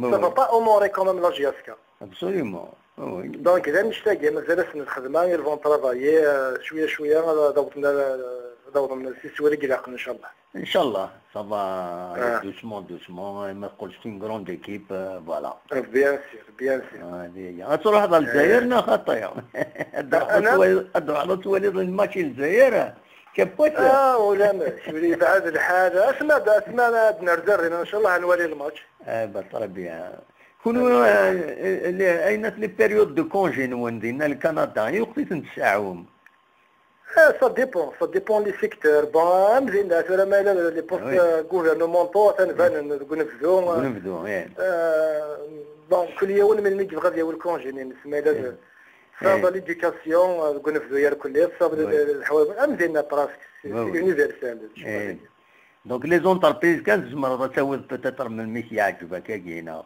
ça va pas honorer quand même la J S K. Absolument. Oui. Donc, d annect-agi, mazal-asen lxedma, ils vont travailler, euh, cwiya, cwiya, ad, ad awḍen, ad awḍen si sswir i ilaqen, inchallah. Inchallah, ça va aller doucement, doucement, ma tqulc c'est une grande équipe, euh, voilà. Euh, bien sûr, bien sûr. Ah, déjà. Ad truḥeḍ ɣer Lezzayer, neɣ xaṭi? Ad truḥeḍ ad twaliḍ, ad truḥeḍ ad twaliḍ lmatch i Lezzayer, kaput? Ah, ulamek, yebɛed lḥal. Asma d, asma ad nerza ɣer dinna, inchallah, ad nwali lmatch. Eh ben, très bien. Kunwi, eh, eh, ayen at les périodes de congé-nwen dinna, Lkanada, i weqt i ten-tseɛɛum? Eh, ça dépend, ça dépend les secteurs. Bon, am dinna, tura ma yella les postes, euh, gouvernementaux, atan banen deg unebdu. Deg unebdu, eh. Euh, bon, kul yiwen melmi yebɣa ad yawi lcongé-nni-ines, ma yella d, tesɛiḍ l'éducation, euh, deg unebdu yerkelli, tesɛiḍ l-, lḥwayeǧ, am dinna presque, c'est, c'est universel. Donc, les entreprises, kan tzemreḍ ad tawiḍ peut-être melmi k-yeɛǧeb akka-agi, neɣ?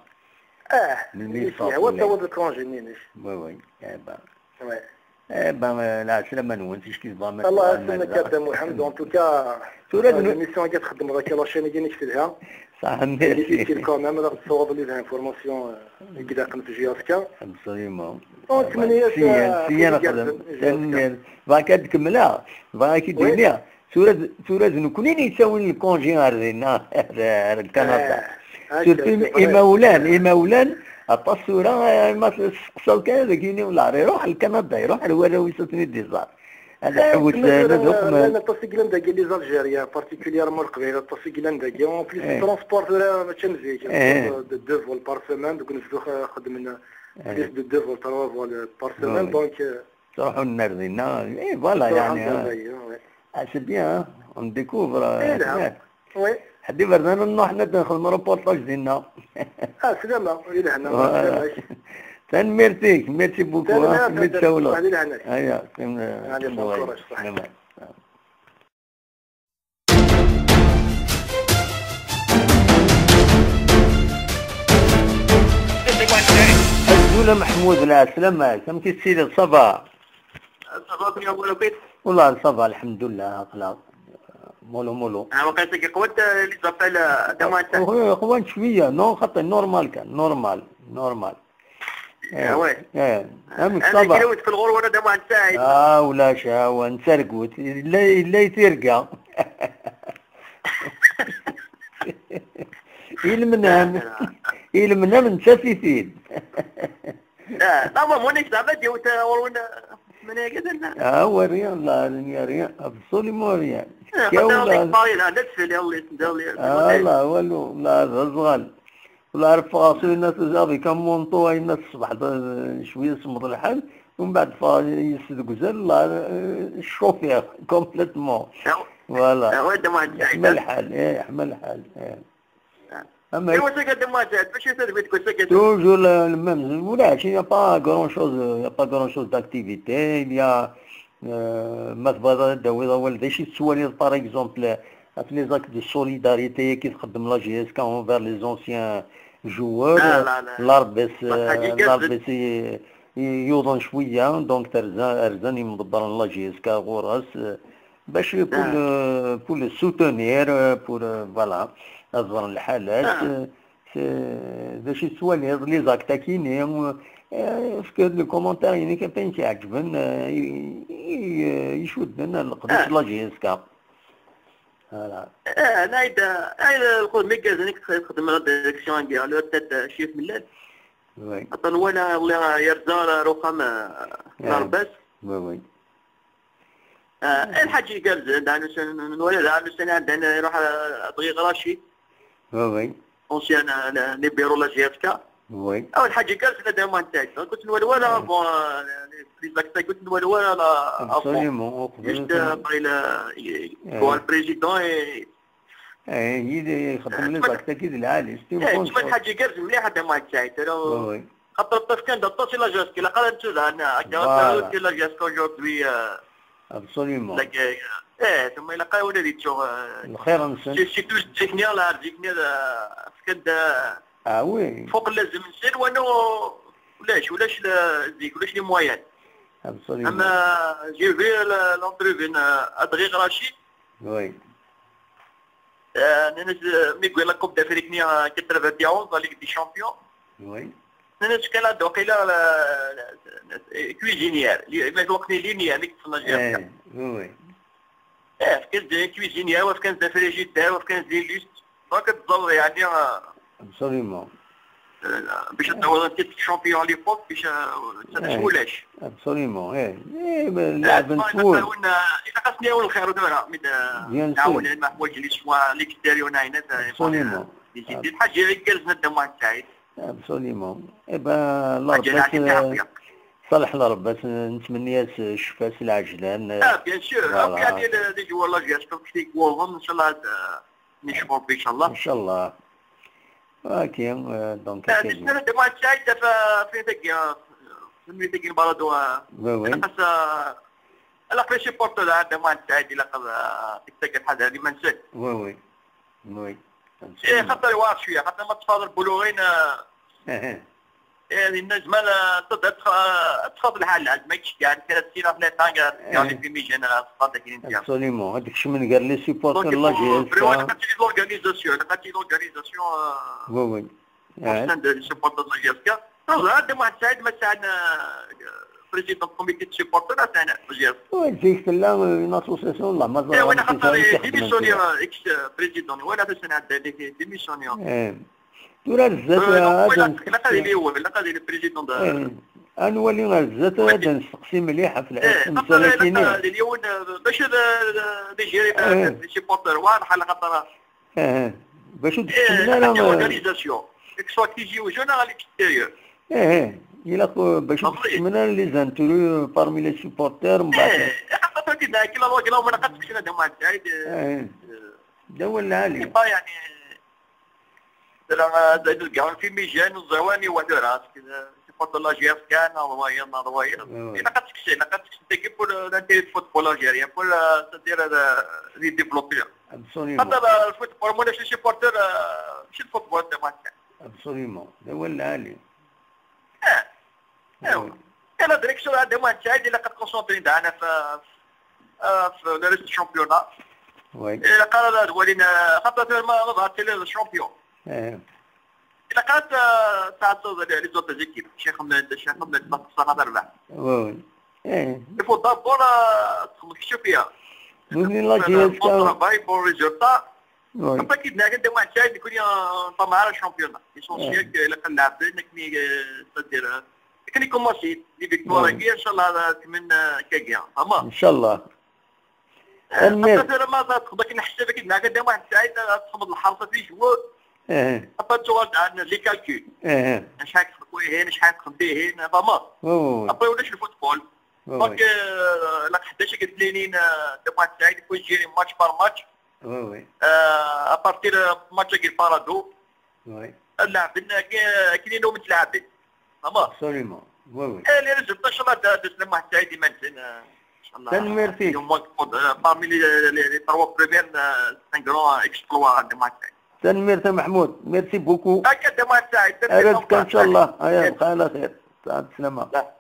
Ah, melmi i k-yehwa ad tawiḍ lcongé-nni-inek. Oui, oui. Eh ben. Ouais. Eh ben, euh, lɛeslama-nwen, ticki tebɣam ad tuɣalem ar da. Allah yesselmek a Dda Muḥend, en tout cas, tura, euh, d l'émission-agi txeddmeḍ akka, la chaîne-agi-inek telha. Saḥa, merci. Elle est utile quand même, ad aɣ-d-tessawaḍ les informations, euh, i ilaqen f J S K. Absolument. Ur ttmenni-as, siyya, euh, siyya ad nexdem. Tanemmirt. Bɣiɣ ad kemmleɣ, bɣiɣ ad k-id-iniɣ. Tura d, tura d nekkni i yettawin lkunji ar dinna, ar, ar Kanada. Eh, surtout akka, c'est vrai. Imawlan, imawlan, aṭas tura, eh, ma testeqsaḍ kan ad ak-yini, welleh, iruḥ ar Kanada, iruḥ ar warraw-is ad ten-id-iẓer. Ad ḥewsen, ad uqmen. Llan aṭas i yellan dagi, les Algériens, particulièrement Leqbayel, aṭas i yellan dagi. En plus, le transport tura mačči am zik. De, de deux vols par semaine, deg unebdu xeddmen plus de deux vols, trois vols par semaine, donc, euh, ttruḥun ar dinna, eh, voilà, yeɛni, ah, c'est bien, hein, on découvre, euh, oui. Ḥedd iberdan ad nruḥ ad nexdem reportage dinna. Ah, slama, i lehna, voilà. Slama-k. Tanemmirt-ik, merci beaucoup, hein, mi d-tsawleḍ. Aya, bon courage, ṣṣeḥ. Azul a Meḥmud, lɛeslama-k, amek i tettiliḍ, ça va? Ça va bien, Moulou Pit? والله ça va، الحمد لله، aql-aɣ. Mollo mollo. Ah, وقيتك قوت، آه، les appels، آه، دابا أنت. هو قوان شوية، non، خاطر normal كان، normal، normal. آه، إيه، وي. إيه. أنا ça va. كي نوت في الغور وأنا دابا أنت ساعد. آه، ولا شا، وأنت رقوت. لا، لا يترقى. المنام. المنام نسافي فين؟ لا، لا، ما مونيش زعما ديوت، آه، ورون، آه، من هيك درنا. آه، هو rien، لا، rien، rien، absolument rien. آه، كاولا. خاطر هذيك باغي، لا، لا تفعلي، الله يسلمك، الله يسلمك. آه، لا، والو، لا، زغال. ولا عرف راسو الناس زعما كان مونطو، الناس الصبح، آه، شوية سمض الحال، ومن بعد فا-، يسد غزال، لا، آه، الشوفير، complètement. Voilà. آه، وين ما جاي. يحمل الحال، إيه، يحمل الحال، إيه. أما إيوا، ساكا دي ماتش، باش يصير بيتكو ساكا. Toujours le, le même. ولا شي، y a pas grand chose, y a pas grand chose d'activité. Il y a, euh, ما تبغى تداوي ولا ذا شي تسوالي، par exemple، في les actes de solidarité كي تقدم la J S K envers les anciens joueurs. لا، لا، لا. لاربس، واحد حاجة آه، كاز. لاربس ي-، ي-، يوضن شوية، donc ترزان، أرزان يمدبرن la J S K غورس، آه، باش pour le, pour le soutenir, euh, pour, euh, voilà, أزور الحالات، آه. آه، س-، باش يسوالي les actes كيني، آه، parce que le commentaire يعني كان فين كيعجبن، آه، ي-، ي-، يشدن القدس آه. La J S K. Voilà. آه، أنا إذا، إذا الخدمة كازنيك تخدم la direction ديال le tête شيف من الليل. Oui. أطن ولا الله يرزا رخام، آه، آه. لاربس. Oui, oui. آه، الحاج يقال زاد، أنا سن-، نولد، أنا سنة عندنا يروح، آه، دقيق راشي. Oui, oui. Ancien، آه، libéro la J S K. Oui. أو الحاج يقال زاد، ما نتاج. كنت نولد ولا، آه. Bon، آه، les actes، كنت نولد ولا، لا، avant. Absolument، وقبل juste، آه، après le، آه. Bon، le président et إيه، يدي يخدم آه، les actes أكيد العالي. C'était إيه، bon تسمى choix. الحاج يقال مليح هذا ما نتاج. Oui, oui. خاطر الطفل كان دطوس إلى جاسك، إلا قال أنت لا، أنا، أكا، voilà. La J S K aujourd'hui، آه، Absolument. لك، آه، إيه، ثم إلا قال ولدي تشوف، آه، الخير نسن. C'est, c'est tout ce qui vient là، ce qui vient là، فكان دا آه، oui. فوق اللازم نسن، وأنا ولاش، ولاش ل-، زيك، ولاش les moyens. Absolument. أما j'ai vu le, l'entrevue، آه، أدغيغ رشيد. Oui. آه، ننس-، ميغوي la Coupe d'Afrique نيا quatre-vingt-onze، la Ligue des Champions. Oui. ننس كان دوقيلا لا، لا، لا، cuisinière، لي، ما دوقني لينيا، اللي كنت في الجزائر. إيه، oui, oui. إيه، فكان زي cuisinière، وفكان زي frigidaire، وفكان زي luxe. Donc تزور يعني، آه، Absolument. آه، باش تعوض انت champion à l'époque، باش، آه، إيه. ولاش. Absolument، إيه. إيه، ما إيه، لاعب ما نسوي. نحاول ن-، إذا قصني أول الخير ودورها، من، آه، Bien sûr. نعاون مع حوايج اللي سوا l'extérieur ناينة، آه، Absolument. يزيد الحاجة يقلزنا الدم واحد سعيد. Absolument. إيه با، الله حاجة ربي لا ت-، تعطيها. صالح الله ربي ت-، نتمنى ياس الشفاء سي العجلان. آه، bien sûr. Voilà. ربي يعطي ل-، les joueurs la J S K كي يقولهم، إن شاء الله، آه، نشوفهم إن شاء الله. إن شاء الله. OK، آه، donc، آه، OK. بالنسبة للدموع السعيدة ف-، في ذاك، آه، في ذاك المرض و-، Oui, oui. خاص، آه، على قريب supporter تاع الدموع السعيدة، إلا قضى، آه، تكتك الحاجة هذه ما نسيت. Oui, oui. Oui. إيه، خاطر واعر شوية، خاطر ما تفاضل بلوغين، آه، إيه، الناس ما لا تقدر تخ-، تخاف الحال، عاد ما يكش كاع، كان السيرة في الإيطاليا، إيه. يعني في ميجان، راه صفات كاين أنت. Absolument. هذاك الشيء من قال les supporters Donc, il faut la J S K. Vraiment, لقيت لي l'organisation، لقيت لي l'organisation، آه، Oui, oui. Au sein de les supporters de la J S K. هذا واحد سعيد ما ساعدنا، آه، président comité de supporters، أنا ساعدنا في la J S K. Oui، c'est une association، لا، ما إيه، وأنا خاطر démissionné، إكس président، وأنا في السنة هذا démissionné. إيه. ترى بزاف، آه، هذا donc، إلا قال لي هو، إلا قال لي président. إيه. أنولي غير بزاف، هذا نسقسي مليح في العالم. إيه، خاطر إلا قال لي اليوم، آه، باش هذا، هذا يجري، إيه. Les supporters، واضح على خاطر. إيه. باش إيه، تسمينا حتى لا، l'organisation. Que ce soit كي يجيو جون ولا l'extérieur. إيه. إلا كو-، باش تسمينا les intérêts parmi les supporters، من بعد. إيه، خاطر كي دا، كي لا، كي لا، ما نقدش كنا دابا مع الجاي، إيه. آه. دول العالي. إيه، يعني، لا، زايد الكاع في ميجان الزواني وهذا راس كذا. Supporter la J S K، نورمال، نورمال. إيه. إلا قد تكسي، إلا قد تكسي، تجي pour l'intérêt de football algérien، pour، آه، c'est-à-dire، آه، les développer. Absolument. حتى الفوتبول، مولاش les supporters، آه، ماشي الفوتبول، أنت ما كان. Absolument. هذا هو العالي. آه. إيوا. إيه. Et la direction de Mohamed Saïd, il a concentré dans la, euh, euh, le reste du championnat. Oui. Et la carrière de Walid, euh, خاطر ما ظهر تلي le champion. إيه. إلا قالت، آه، ساعة les autres équipes، شي خدمة، شي خدمة، ما خصها غير ربح. Oui, oui. إيه. Il faut d'abord، آه، تخمم شي فيها. Oui, mais là, tu es bon travail, bon résultat. Oui. Après, كي دنا كنت واحد شايف يكون ينطى مع الشامبيون. L'essentiel que إلا كان لاعبين، كني، آه، c'est-à-dire، آه، كان يكون ماشي، les victoires هاي. إن شاء الله، آه، كمان، آه، كاكيا. فهمت؟ إن شاء الله. تنميرت. حتى أنا ما تقدر كي نحسب كي معك دابا واحد الساعة تخمض الحرصة في جوار. إيه. أبا تشوال عندنا les calculs. إيه. شحال تخبي هنا، شحال تخبي هنا، فما. وي، وي، وي. أبا ولاش الفوتبول. وي، وي. Donc، آه، لا حداش قلت لي نين، آه، دابا واحد الساعة يكون جيري match par match. وي، وي. آه، à partir، آه، match كي بارادو. وي. اللاعبين كي-، كاينين هما متلاعبين. فما. Absolument. وي، وي. إيه، les résultats، إن شاء الله، دا-، دازنا مع السعيد إيمان زين، آه، إن شاء الله. تنميرتي. Au moins، آه، parmi les، les، les trois premiers، آه، c'est un grand exploit عند مع السعيد. تنميرتي محمود. Merci beaucoup. هكا دا مع السعيد. أبدك إن شاء الله. هيا، بقى على خير. ساعة السلامة. لا.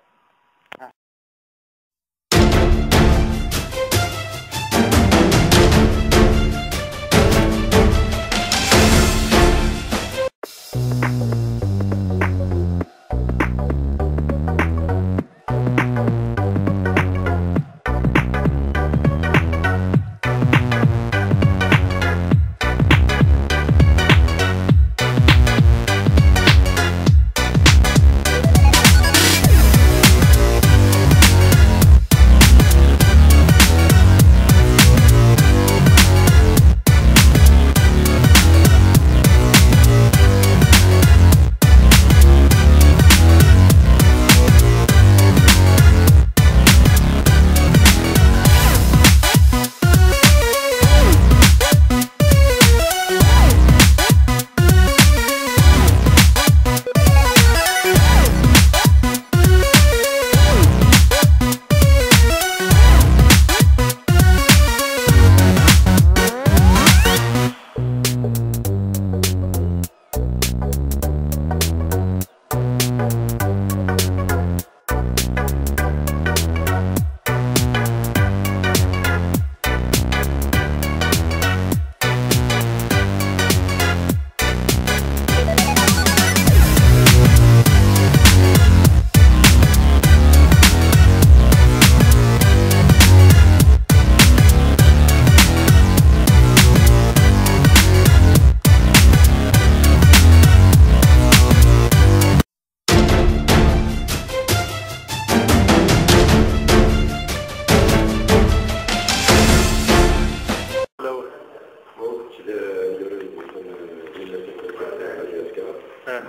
آه.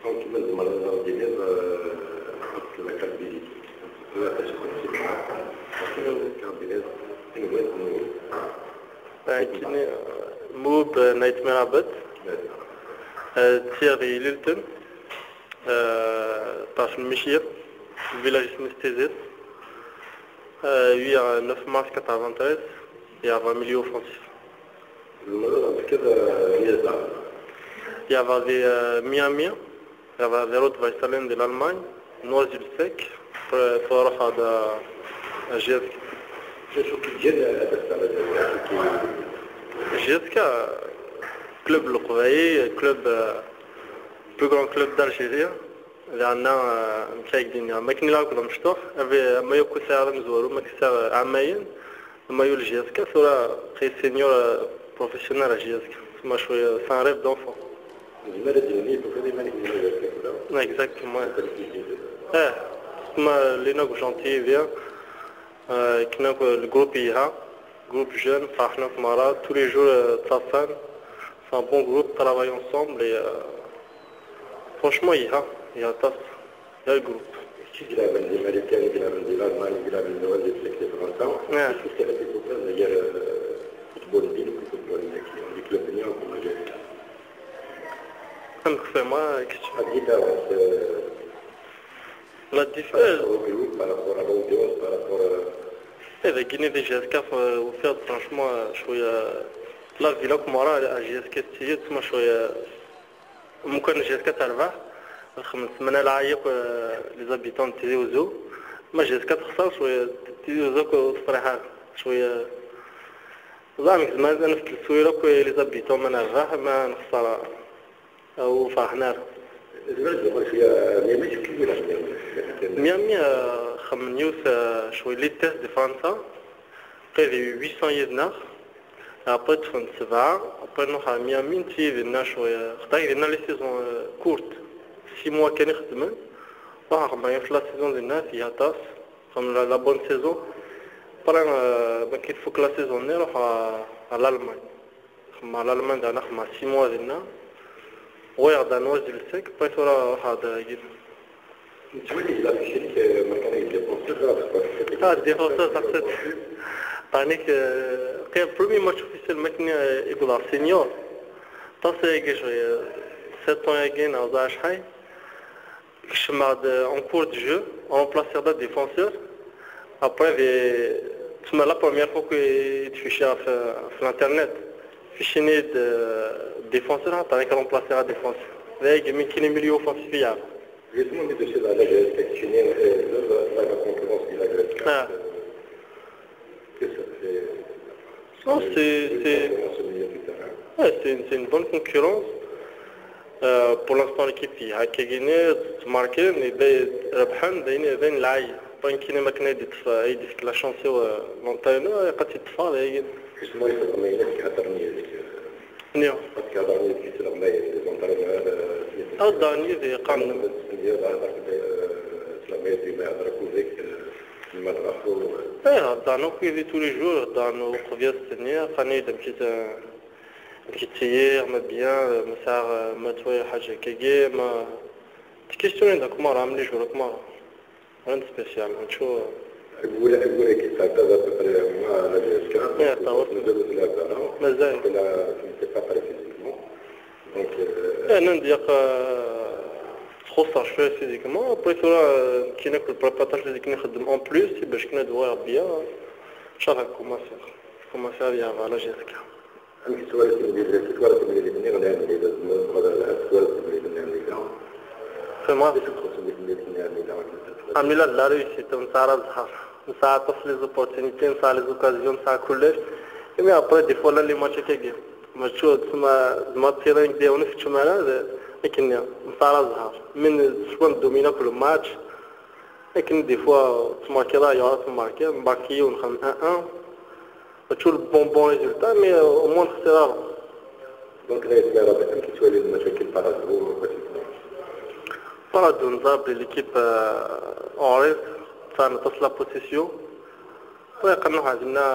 Donc, كما زعما نهضر ديال، آه، نحط la carte d'identité. لا، اش كنت معاك؟ كما la carte d'identité. آه، كاين، آه، موب، آه، نايت ميرابط. آه، تيري ليلتون. آه، طاش المشير. الفيلاج اسمه ستيزيس. آه، oui, euh, neuf mars quatre-vingt-treize, il y a vingt mille offensifs. Il y avait des, euh, Miami, il y avait des Rottweiler de l'Allemagne, Noisy-le-Sec, pour, pour avoir de, euh, G S K. شو كي جا هذا السنة؟ G S K, club القبايلي, club, euh, plus grand club d'Algérie. لأن، آه، مكايك دينيا. ما كاين لا كذا مشطوح. أبي، ما يكون سعر مزور، ما كسر عامين. ما يول G S K، ثورة قي سينيور، آه، بروفيسيونيل G S K. ما شوية، c'est un rêve d'enfant. زعما هاد الجنيه، كيف هذه ما نكمل ولا كذا؟ Exactement. اه، ما لينا جونتي بيان. آه، كنا الجروب يها، جروب جون، فرحنا في مرات، tous les jours، آه، تصافان. C'est un bon groupe, travaille ensemble et, euh, franchement, يها، يها طاس. يا الجروب. كي يلعب عندي ماريكان، يلعب عندي الالمان، يلعب عندي وزير في فرنسا. آه. شفت هذا الفوتبول ديال، آه، فوتبول ديال، فوتبول ديال، ديال كلوب ديال، فوتبول ديال. نقصي ما كتشوف. هاد الديفيرونس، آه، لا ديفيرونس. بارابور لوديونس، بارابور. إذا كاين دي جي اس كا ف-، وفيها فرانشمون شوية لا فيلا كومارا على جي اس كا تسيد، تما شوية ممكن جي اس كا تربح. Xemmet semana lɛayek, euh, les habitants n Tizi Ouzou. Ma jusqu'à texṣer cwiya Tizi Ouzou, ur teṣriḥ ara cwiya. Ẓer, nekk zemreɣ ad nefk leswir akk i les habitants, ma nerbeḥ, ma nexṣer, euh, ur ferḥen ara. Zemreɣ ad d-uɣal ɣer Miami, acu k-id-yewwin ɣer Miami? Miami, euh, xemmen yiwet, euh, cwiya, les tests de Fransa. Qrib huit cents yid-neɣ. Après ṭṭfen-d sebɛa, après nruḥ ɣer Miami, netta dinna cwiya. Xaṭer dinna les saisons, euh, courtes. Six mois kan i xeddmen. Ruḥeɣ xemmeɣ yiwet la saison dinna, tga aṭas. Comme la, la bonne saison. Après, euh, ma k-tfuk la saison-nni, ruḥeɣ ɣer, ɣer l'Allemagne. Xemmeɣ l'Allemagne, daɣen xemmeɣ six mois dinna. Ɣur-i ɣ-d anwa zilsek, après tura ruḥeɣ-d agi. Nettwali di l'affiche-ik, euh, ma kan ay défenseur, d défenseur. Ah, défenseur, ça, c'est, tanique, euh, le premier match officiel, ma kan, euh, i wwḍeɣ senior. Ṭas-agi, euh, sept ans-agi, neɣ ẓer acḥal. Kecmeɣ-d en cours de jeu, remplaciɣ-d défenseur. Après, d, tma la première fois que d-ficiɣ ɣef, ɣef l'internet. Ficin-iyi-d, euh, défenseur, xaṭer i k-remplaciɣ défenseur. D agi mi kini milieu offensif i yeɛreq. Justement, mi d-tusiḍ ɣer la Grèce, keččini, euh, la, la, la concurrence di la Grèce. Ah. Euh, que ça fait... Non, c'est, c'est, ouais, c'est une, c'est une bonne concurrence. Euh, pour l'instant, l'équipe est à Kagine, marqué, mais ben, rebḥen, ben, ben, là, pas une kiné, mais la chance, euh, l'entraîneur, pas de fois, là. Justement, il faut qu'on ait une qui a terminé avec, euh, Niɣ. Ad k-ihḍer yid-k ttleɣmay d les entraîneurs, euh, ad d-hḍren yid-i, qqaren. Ttleɣmay d ma ihḍer akk deg, euh, ma tɣafu. Eh, hḍren akk yid-i tous les jours, hḍren uqbel ad s-tenniɣ, qqaren-iyi-d amek i t-, amek i ttiliɣ, ma bien, euh, ma sɛiɣ, euh, ma ttwaliɣ ḥaǧa akkagi, ma ttkistionin-d akk merra, am les jours akk merra. Rien de spécial, mačči. Agul, agul-agi tesɛeddaḍ à peu près, euh, à la G S K. Mazal ur tlaɛbeḍ ara. Mazal. Waqila tu n'étais pas prêt physiquement. Donc, euh, eh, nnan-d yaq, euh, txuṣṣeɣ cwiya physiquement. Après tura, euh, nekkini akk le préparateur physique-nni ixeddem en plus, i bac kan ad uɣaleɣ bien. Inchallah, commencer. Commencer ad yaɣeɣ à la G S K. Amek twalaḍ timlilit, twalaḍ timlilit-nni n Ɛemlila, tzemreḍ ad twalaḍ timlilit n Ɛemlila? Fehmeɣ. Acu txuṣṣ di temlilit n Ɛemlila? Ɛemlila d la réussite, nesɛa ara zzher. Nesɛa aṭas les opportunités, nesɛa les occasions, nesɛa kullec. Imi après, des fois, llan les matchs akkagi. Mačči, tsemma, tzemreḍ ad tiliḍ deg yiwen ur teččem ara, d, akken-nni. Nesɛa ara zzher. Mi n-, teswa ndomina akk le match. Akken des fois, tmarkiḍ ayeɣ ara tmarkiḍ, marki yiwen, xdem un un. Mačči le bon, bon résultat, mais, euh, au moins nexsir ara. Donc, la yesla Rabi, amek i tettwaliḍ le match-agi n Paradou, quoi, c'est ça? Paradou, neẓra belli l'équipe, euh, ɣur-s, tesɛa aṭas la possession. Tura iqqen nruḥ dinna,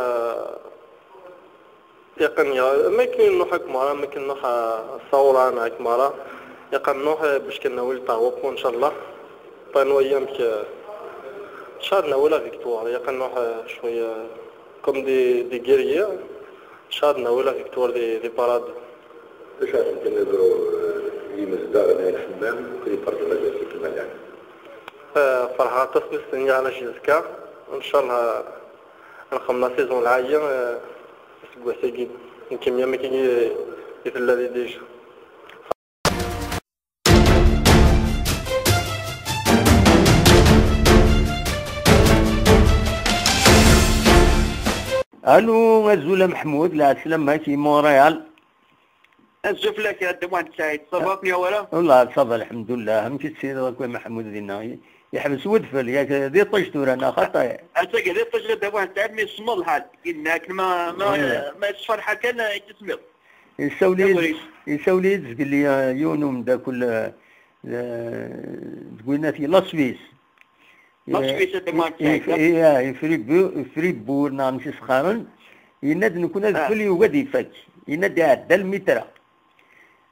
euh, iqqen ya, ma akken nruḥ akk merra, ma akken nruḥ, euh, Saoura neɣ akk merra. Iqqen nruḥ, euh, bac kan nawi le trois points, inchallah. Pas noyé amek, euh, nchallah nawi la victoire, iqqen nruḥ, euh, cwiya, euh, comme des, des guerriers, nchallah nawi la victoire di, di Paradou. Acu ara sen-tiniḍ, eh, i yimezdaɣ n At Ḥemmam, ur iferrǧen la G S K kma llan? Eh, ferḥeɣ aṭas mi s-tenniḍ la G S K. Ncallah, eh, ad nxemmem la saison lɛali, eh, aseggas-agi. Nkemmel am akken i, i tella di déjà. Allô, azul a Meḥmud, lɛeslama-k i Montréal. Azul fell-ak a Dda Muḥend Saɛid, ça va, akken i wala? Wallah, ça va, lḥemdullah. Amek i tessineḍ akk a Meḥmud dinna? Yeḥbes wedfel, yak d iṭij tura, neɣ xaṭi? Attagi d iṭij a Dda Muḥend Saɛid, mi semmeḍ lḥal. Yenna akken ma, ma, ma yeṣfa lḥal kan, i tismiḍ. Yessawel-iyi-d, yessawel-iyi-d zgelli, eh, yiwen umeddakel, eh, eh, deg winat i la Suisse. La Suisse, eh, de Marseille. If-, if-, yeah, Fribourg, Fribourg, neɣ amek i s-qqaren. Yenna-d nekkni adfel yugi ad ifak. Yenna-d iɛedda lmitra.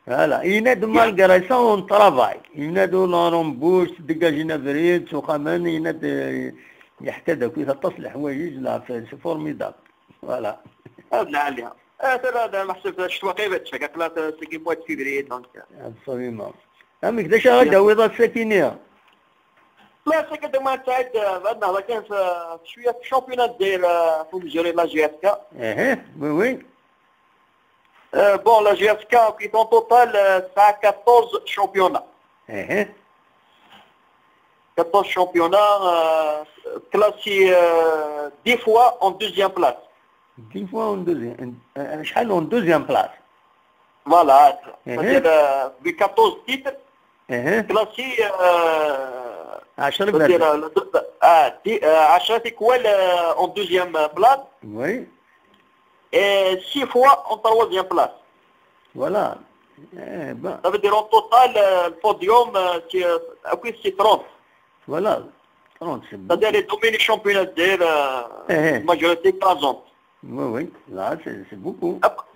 Voilà. Yenna-d malgré ça, on travaille. Yenna-d on embauche, dégager abrid, s uxxamen, yenna-d, eh, yeḥka-d akk aṭas n leḥwayeǧ, la, c'est formidable. Voilà. Ad lɛali. Ah, tura da meḥsub ccetwa qrib ad tfak, aql-aɣ seg mois de février, donc. Absolument. Amek, d acu ara d-tawiḍ ass-agi-nni? La, ass-agi d ma tesɛid, ad nehḍer kan f, f cwiya f championnat n Lezzayer, euh, fu mezzuri la G S K. Ehe, oui, oui. Euh, bon, la G S K, qui en total, euh, ça a quatorze championnats. Ehe. quatorze championnats, euh, classé euh, dix fois en deuxième place. Dix fois en deuxième, euh, شحال en deuxième place. Voilà, Mhm. c'est-à-dire euh, de quatorze titres, اها classé euh, عشرة c'est-à-dire بلاد. euh, le- ah, dix- euh, عشرة étoiles euh, en deuxième place Oui. et six fois en troisième place. Voilà. Eh ben, Ça veut dire en total, euh, le podium, euh, c'est, euh, ah oui, c'est trente. Voilà. trente, c'est beaucoup. C'est-à-dire les dominés championnats de euh, Eh. majorité écrasante. Oui, oui. Là, c'est c'est beaucoup. Ap-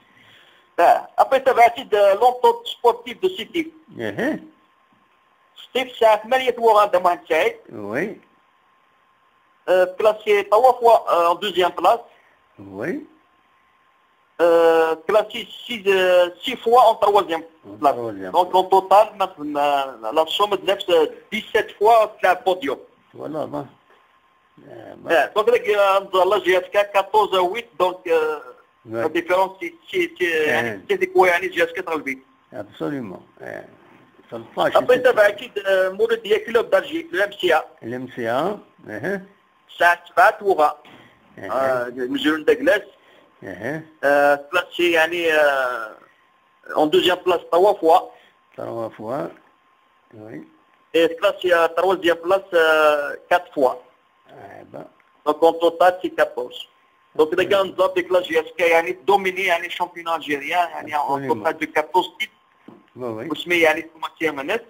آه، après ça va être de l'entente sportive de Sétif. اها Sétif, c'est un مالية وغان دموع سعيد. Oui. Euh, classé trois fois euh, en deuxième place. Oui. Euh, classé six, euh, six fois en troisième En place. troisième Donc en total, ma- ma- la somme de neuf, euh, dix-sept fois le podium. Voilà, bon. Eh ben, آه، donc là, euh, la J S K quatorze à huit, donc euh, Ouais. la différence c'est c'est c'est Eh. يعني c'est quoi يعني J S K تغلبي. Absolument. Eh, ثلطاش Après ça va être euh, Mouloudia Club d'Alger, le M C A. ال M C A. اها ساعة سبعة وغا اها آه، مزيون داكلاس اها آه، classé يعني آه، en deuxième place trois fois trois fois. Oui. et classé en troisième place euh, quatre fois. Eh ben, Donc en total c'est quatorze. Donc les gars nous ont déclaré jusqu'à يعني dominé يعني championnat algérien يعني en Absolument. total de quatorze titres. oui, oui. وسمي يعني ثم تيمنت.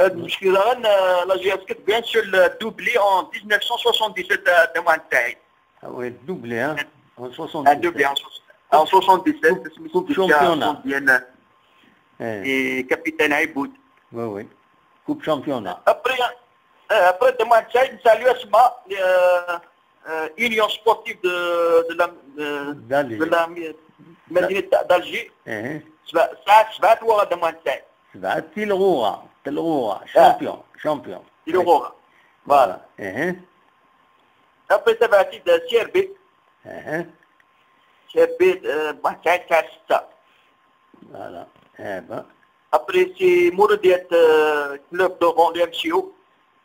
المشكلة أن la J S K bien sûr le doublé en dix-neuf cent soixante-dix-sept دموع سعيد. Ah oui, doublé, hein. En Un doublé soixante-dix-sept. en soix- en soixante-dix-sept. Coupe- coupe championnat. Bien, Eh, et capitaine Aïboud. Oui, oui. Coupe championnat. Après, euh, après دموع سعيد نسى l'U S M A, euh, euh, Union Sportive de, de la, de, D'Alger. de la مدينة d'Alger. Eh, سبعة سبعة وغا دموع سعيد. سبعة تلغوغا، تلغوغا. Champion, champion. تلغوغا. Voilà. Eh, Après ça va être C R B. eh. C R B, euh, دموع سعيد ساعة ستة. Voilà. Eh ben, Après c'est Mouloudia euh, Club d'Oran, le M C O.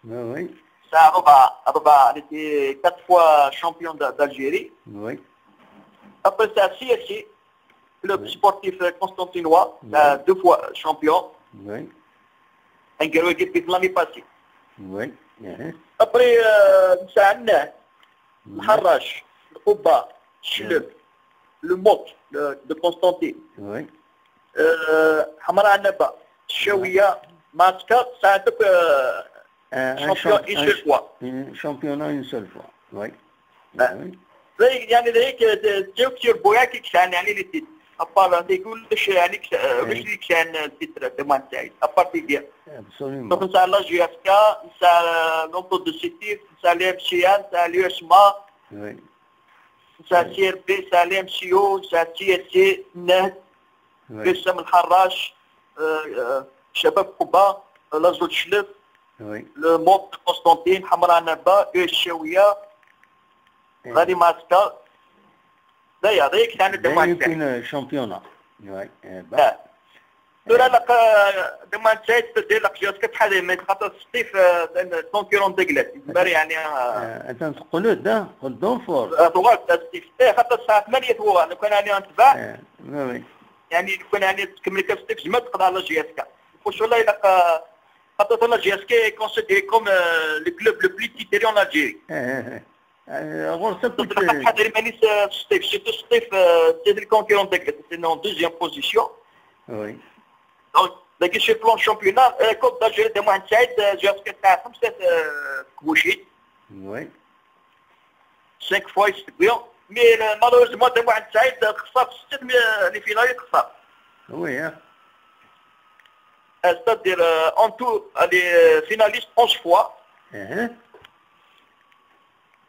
Oui, oui. ساعة ربعة، ربعة, il était quatre fois champion d'A- d'Algérie. Oui. Après ça C S C, club Oui. sportif constantinois, Oui. deux fois champion. Oui. Un gros équipe l'année passée. Oui. Eh, Après, euh, ça, الحراش، القبة، الشلف، le MOC, le, de Constantine. Oui. Euh, حمراء عنابة، الشاوية، معسكر، ça a été, euh, Un, un champion champ- une un seule ch- fois. Un championnat une seule fois. Oui. Ah. Oui. زي- يعني ذيك تيوك تير بويا كي كسان يعني اللي تيت. أبار ذيك يقول لك يعني كس- باش اللي كسان تيتر دموع سعيد. أبار تيجي. Absolument. Donc نسى la J S K, نسى l'entente de Sétif, نسى le M C A, نسى l'U S M A, Oui. نسى C R B, نسى le M C O, نسى C S C, نهد, Oui. قسم الحراش, آه، آه، شباب قبة, l'Azot Chlef, Oui. le MOC Constantine, حمراء عنابة, الشاوية, Eh. غادي معسكر. لا يا ذيك كان دموع D'ailleurs, سعيد. une championnat. Oui. Eh ben. آه. لا لا دموع سعيد تدير لك جات كتحدى ما خاطر سطيف كونكورون ديكلات. يعني آه، آه، انت تقول ده، قول دونفور. آه، تقول سطيف. ايه خاطر الساعة ثمانية هو لو كان يعني نتبع. آه، oui, oui. يعني لو كان يعني تكمل كاس سطيف زعما تقدر على جي اس كا. نخش والله الا ق- خاطر la J S K est considérée comme euh, le club le plus titré en Algérie. آه، آه، آه. آه، غرسة Donc كنت la حاضر مانيس سطيف surtout سطيف c'est le concurrent ديكلات, c'est en deuxième position. Oui. Donc داك شي بلون شامبيونات كوب دالجيري دموع سعيد جات كتاع خمسة آه، كوشيت. Oui. Cinq fois يستقبلوا. Mais malheureusement دموع سعيد خسر في ستة لي فينال خسر. Oui, hein. C'est-à-dire euh, en tout elle est finaliste onze fois Uh-huh.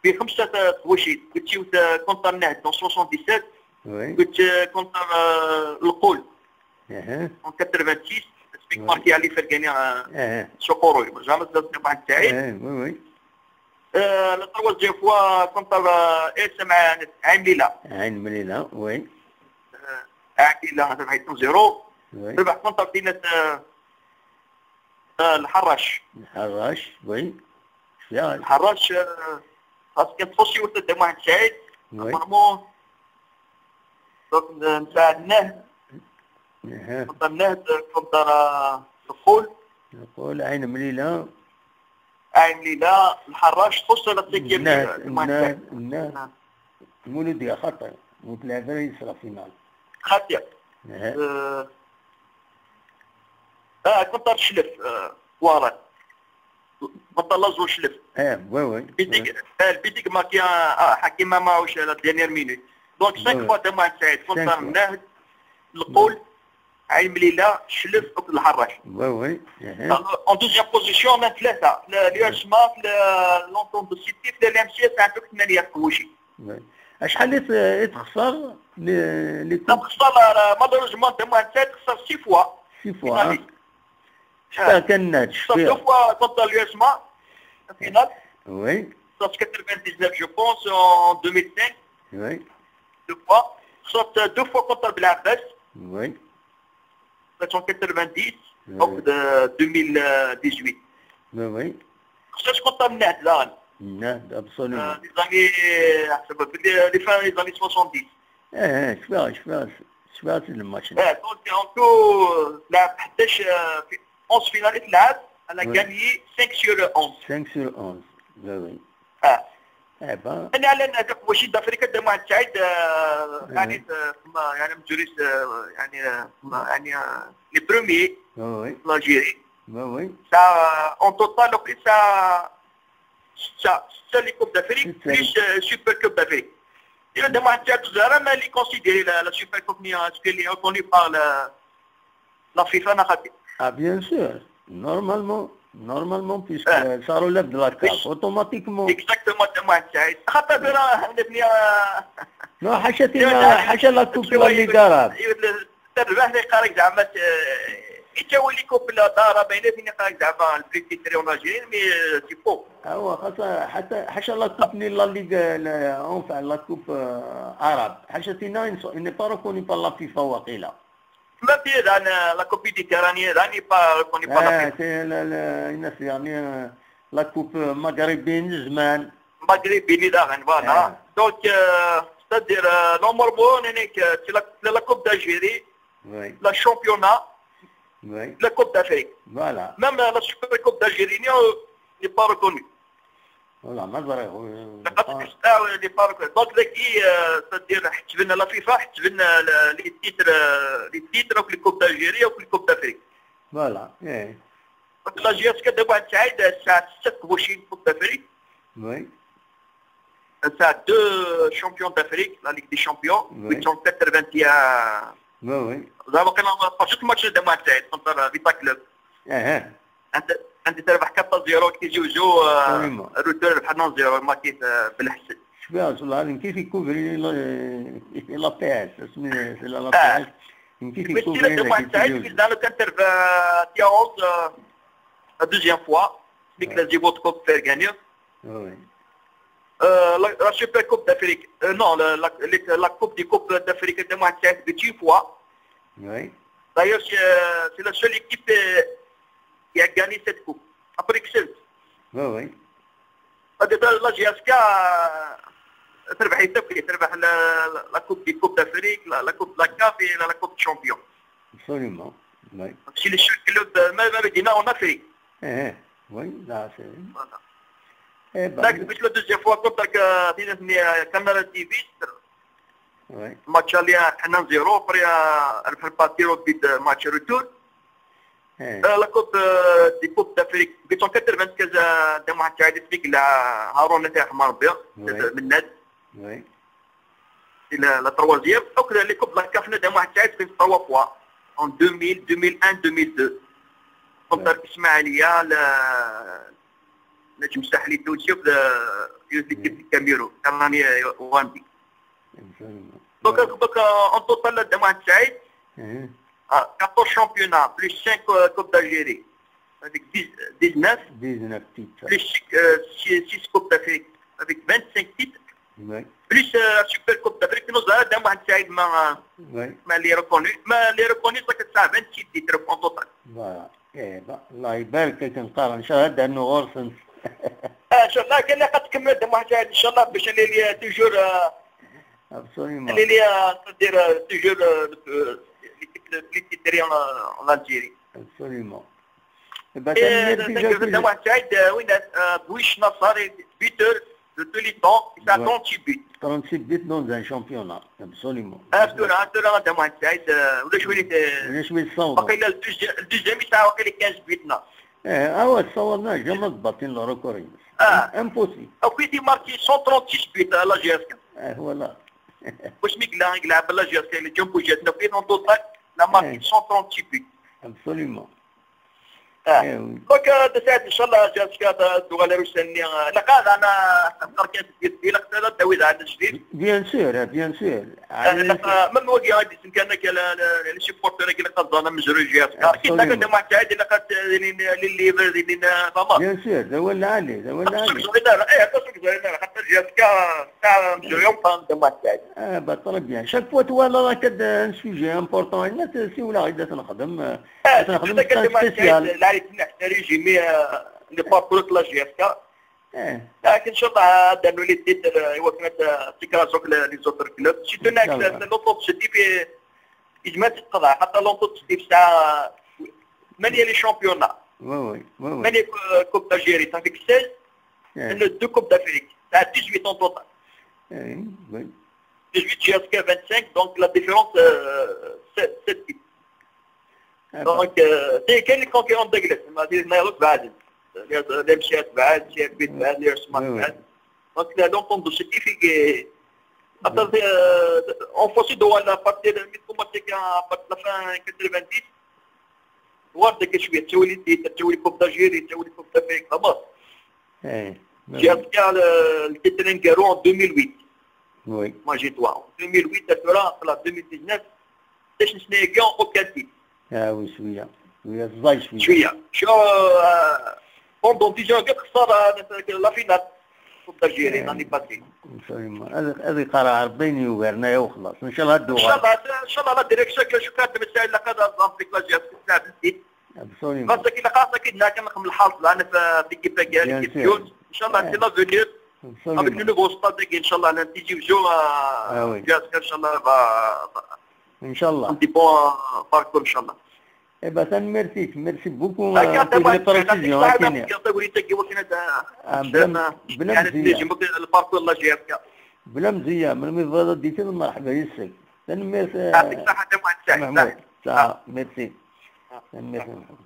بخمسة تكوشيت. كنت كونتر النهد en soixante-dix-sept. Oui. كنت كونتر آه، القول Uh-huh. en quatre-vingt-six. سبيك Oui. ماركي علي فرقاني آه، Uh-huh. شقورو ما جامس دازت مع السعيد. Eh, oui, oui. آه، la troisième fois كونتر آه، اس ام عن- عين مليلة. عين مليلة, oui. آه، عين مليلة ربحت اثنين صفر. Oui. ربح كونتر مدينة آه، آه، الحراش. الحراش, oui. Lḥerrac, euh, parce que txuṣ yiwet a Dda Muḥend Saɛid, oui, apparemment, donc, euh, netta Nahd, uh-huh, contre Nahd, contre, euh, Lqul. Lqul, Ɛin Mlila. Ɛin Mlila, Lḥerrac, txuṣ la cinquième Nahd, ligue, Dda Muḥend Saɛid. Nahd, Nahd. Mulud xaṭi, ur tleɛɛeb ara yis la finale. Xaṭi. Uh-huh. Euh, ah, contre Cclef, euh, Waran. Contre l'Azur Cclef. Eh, oui, oui. Bidig, oui. Ah, le Bidig marqué un, ah, Hakim Amrouche à la dernière minute. Donc, cinq fois Dda Muḥend Saɛid contre Nahd, Lqul, Ɛin Mlila, Cclef, Lḥerrac. Oui, oui. Uh-huh. Alors, en deuxième position, on a ثلاثة. Le, l'U S M A, le, l'Entente de Siti, le, l'M C S, un peu que تمانية تقوشي. Oui. Acḥal i t-, i txeṣṣer les, les coupes? Txeṣṣer, euh, malheureusement, Dda Muḥend Saɛid txeṣṣer six fois. Six fois, hein. Finaliste. Cfiɣ kan Nahd, cfiɣ. Deux fois contre l'U S M A, en finale. Oui. Sauf quatre-vingt-dix-neuf, je pense, en deux mille cinq. Oui. Deux fois. Sauf deux fois contre Belɛebbas. Oui. Sauf quatre-vingt-dix, oui, donc de deux mille dix-huit. Oui, oui. Sauf contre Nahd, là. Nahd, absolument. Euh, les années, euh, les, les fins des années soixante-dix. Eh, eh, cfiɣ, cfiɣ, cfiɣ le match. Eh, donc, en tout, euh, la, حداش, euh, onze finales, elle a gagné cinq sur onze. Cinq sur onze, oui, oui. Ah. Eh ben. أنا على أن تقوى شي دافريكا دابا مع التعيد، آه، يعني، آه، ثم، يعني، مجريس، آه، يعني، آه، ثم، يعني، آه، les premiers, oui, oui, l'Algérie. Oui, oui. Ça, en total, donc, ça, ça, ça, les Coupes d'Afrique, plus, euh, Super Coupe d'Afrique. Et là, demain, à douze heures, mais elle est considérée, la, la Super Coupe, parce qu'elle est reconnue par la, la FIFA, n'a pas. Ah, bien sûr. Normalement, normalement, puisque, euh, ça relève de la CAF, automatiquement. Exactement, demain, c'est, خاطر راه نبني، آه، non, حاشا تينا، حاشا la Coupe de la Ligue arabe. تربح لي قارك زعما، آه، يتولي كوب لا دار بين فين قارك زعما البلي تيتري اون الجيري، mais, آه، c'est faux. ايوا، خاصة حتى حاشا la Coupe ni la Ligue, آه، لا، enfin, la Coupe, آه، arabe. حاشا تينا، il n'est pas reconnu par la FIFA واقيلا. ما في، la, la, la Coupe méditerranéenne, la n'est pas reconnue par la FIFA. C'est la, la, une, يعني, euh, la Coupe, euh, maghrébine, زمان. Maghrébine, voilà. Donc, euh, c'est-à-dire, euh, normalement, c'est la, la Coupe d'Algérie, oui, la championnat, oui, la Coupe d'Afrique. Voilà. Même, euh, la Super Coupe d'Algérie n'est, euh, n'est pas reconnue. Voilà, ما ظهر. Donc, les, euh, c'est-à-dire, حتى la FIFA, حتى les titres, euh, les titres, donc les Coupes d'Algérie, donc les Coupes d'Afrique. Voilà, eh. Donc, la J S K دابا تسعيد ساعة ستة كواشين Coupe d'Afrique. Oui. ساعة deux champions d'Afrique, la Ligue des Champions, oui, huit cent quatre-vingt-un. Oui, oui. زعما كان فاش الماتش دابا تسعيد contre Vita Club. اها. انت، انت تربح quatre zéro، كي يجيو جو، آه، absolument. Retour ربحنا zéro، ما كيف، آه، بالحسن. شوف يا رسول الله، كيف يكون في la P S, اسمي la P S. كيف يكون في la P S. كان تربح تياوز، آه، la deuxième fois، ديك la Zivot Cup في غانيا. Oui. Euh, la, la Super Coupe d'Afrique. Euh, non, la, la, la, la Coupe des Coupes d'Afrique, de moins, c'est une fois. Oui. D'ailleurs, c'est, euh, c'est la seule équipe, euh, qui a gagné cette coupe. Après Excel. Oui, oui. La J S K, euh, تربح يتبقى، تربح la, la, la Coupe des Coupes d'Afrique, la, la Coupe de la CAF et la, la Coupe de Champions. Absolument. Oui. C'est le seul club, euh, même, même, en Afrique. Eh, eh. Oui, là, c'est. Voilà. Eh ben, la deuxième fois, contre, euh, Canal Divis. Oui. Match aller, un zéro, après, euh, elle fait partir au but de match retour. Eh. Euh, la Coupe, euh, des Coupes d'Afrique. Ils sont quatre-vingt-quinze, euh, de match aller, c'est la Haroun Ahmar Bia, oui, c'est de Menad. Oui. C'est la, la troisième. Donc, les Coupes de la CAF, nous avons fait trois fois. En deux mille, deux mille un, deux mille deux. Contre Ismaïlia, le, le Jemsahli Toussouf, le, l'équipe du Cameroun, Tanzanie, euh, Rwandais. Donc, euh, donc, euh, en total, nous avons fait, euh, quatorze championnats, plus cinq, euh, Coupes d'Algérie. Avec dix, dix-neuf, dix-neuf titres. Plus six, euh, six, six Coupes d'Afrique, avec vingt-cinq titres. Oui. Plus, euh, la Super Coupe d'Afrique, nous avons, oui, mais elle est reconnue. Mais elle est reconnue, c'est que ça a vingt-six titres en total. Voilà. Eh ben, الله يبارك، كنقرا، إن شاء الله هذا نغرسن. Inchallah, كان قد تكمل دم واحد، inchallah، باش نلي toujours، آه، Absolument. نلي، آه، c'est-à-dire، آه، toujours، آه، آه، l'équipe le plus titrée en, en Algérie. Absolument. Eh ben, Et, ça euh, me fait déjà دم واحد سعيد، آه، وين، آه، بويش نصاري، buteur de tous les temps, il a Ouais. trente-six buts. trente-six buts dans un championnat. Absolument. آه، فتورة، آه، فتورة، دم واحد سعيد، آه، ولا شوية، آه، ولا شوية الصوت. وقيلا le deuxième، le deuxième يسعى وقيلا quinze buts، non. ايه، هو الصوت، لا، jamais ضابطين le record. آه. Impossible. وكيتي ماركي cent trente-six buts، آه، la J S K. ايه، voilà. واش ميك لا يلعب la J S K، اللي جنبو جاتنا فيه، en total، la marqué إيه. cent trente-six buts. Absolument. آه. إيه، oui. Donc، آه، تسعد إن شاء الله J S K دوغا لروساني، آه، لقد أنا فكر كانت في في لقد هذا داوي هذا الجديد. Bien sûr, bien sûr. آه، لقد من وجه هذه كان كلا les supporters كلا قد ظن مجري J S K. أكيد Absolument. لقد ما تعاد لقد لين للليفر لين فما. Bien sûr, ذا هو العالي، ذا هو العالي. تصدق زوينة، إيه، تصدق زوينة، خاطر J S K تاع مجري يوم فان دم واحد. اه، با، très bien. Chaque fois تولى راه كد un sujet important، لا تسيولا غير تنخدم. آه، تنخدم c'est-à-dire que spécial. لا عليك نحن ريجيمي، آه، les parcours la J S K. ايه. لكن إن شاء الله هذا نولي تيتر، آه، يوكلت، آه، تكراسوك les autres clubs. C'est une إن شاء الله. l'entente positive، يجمع تتقضى حتى l'entente positive ساعة ثمانية les championnats. Oui, oui, oui, oui. ثمانية كو-، Coupe d'Algérie، ça fait que seize. ايه. Une deux Coupes d'Afrique. Ça a dix-huit en total. ايه، oui. Dix-huit J S K vingt-cinq, donc la différence, euh, sept, sept buts. Ah, bah. Donc, euh, c'est quel concurrent de Grèce? ما دير ما يرد بعد. Les مشات بعد، شي بيت بعد، les رسمات Oui, oui. بعد. Donc, la l'entente positive, c'est que après, euh, on fossé de la partie de la fin quatre-vingt-dix. وارد كي شوية تولي تولي Coupe d'Algérie، تولي Coupe d'Afrique، خلاص. ايه. J S K le titre نقارو en deux mille huit. Oui. Moi j'ai trois. En deux mille huit, elle sera en deux mille dix-neuf. تاش نسنيقيا aucun titre. اه oui، شوية. شوية، زاي شوية. شوية. شو، آه، pendant dix ans قد خسر، آه، la finale. Coupe d'Algérie l'année passée. Absolument. هذا، هذا قرار بين يوغرنا وخلاص. ان شاء الله هادو إن شاء الله، إن شاء الله la direction كي شكرا تمسائل لقد أنفق la J S K تلعب التيت. Absolument. خاصة كي لقى خاصة كي ناكن نخم الحظ، أنا في ديكي باكي Bien هذيك sûr. الديون. إن شاء الله c'est l'avenir. Avec le Absolument. nouveau stade إن شاء الله أنا تيجي بجو. آه oui. J S K إن شاء الله va ان شاء الله. un bon parcours إن شاء الله. اي با، تنميرتيك، merci beaucoup. هكا آه، تبغى les précisions، تبغى هاكيني. تبغى تبغى تبغى آه، بلا، بلا يعني مزية. نجم le parcours la J S K. بلا مزية، من ميضا ديتي مرحبا يسك. تنميرت، آه، يعطيك الصحة، تمام، تمام. محمود. صح، merci. تنميرت محمود.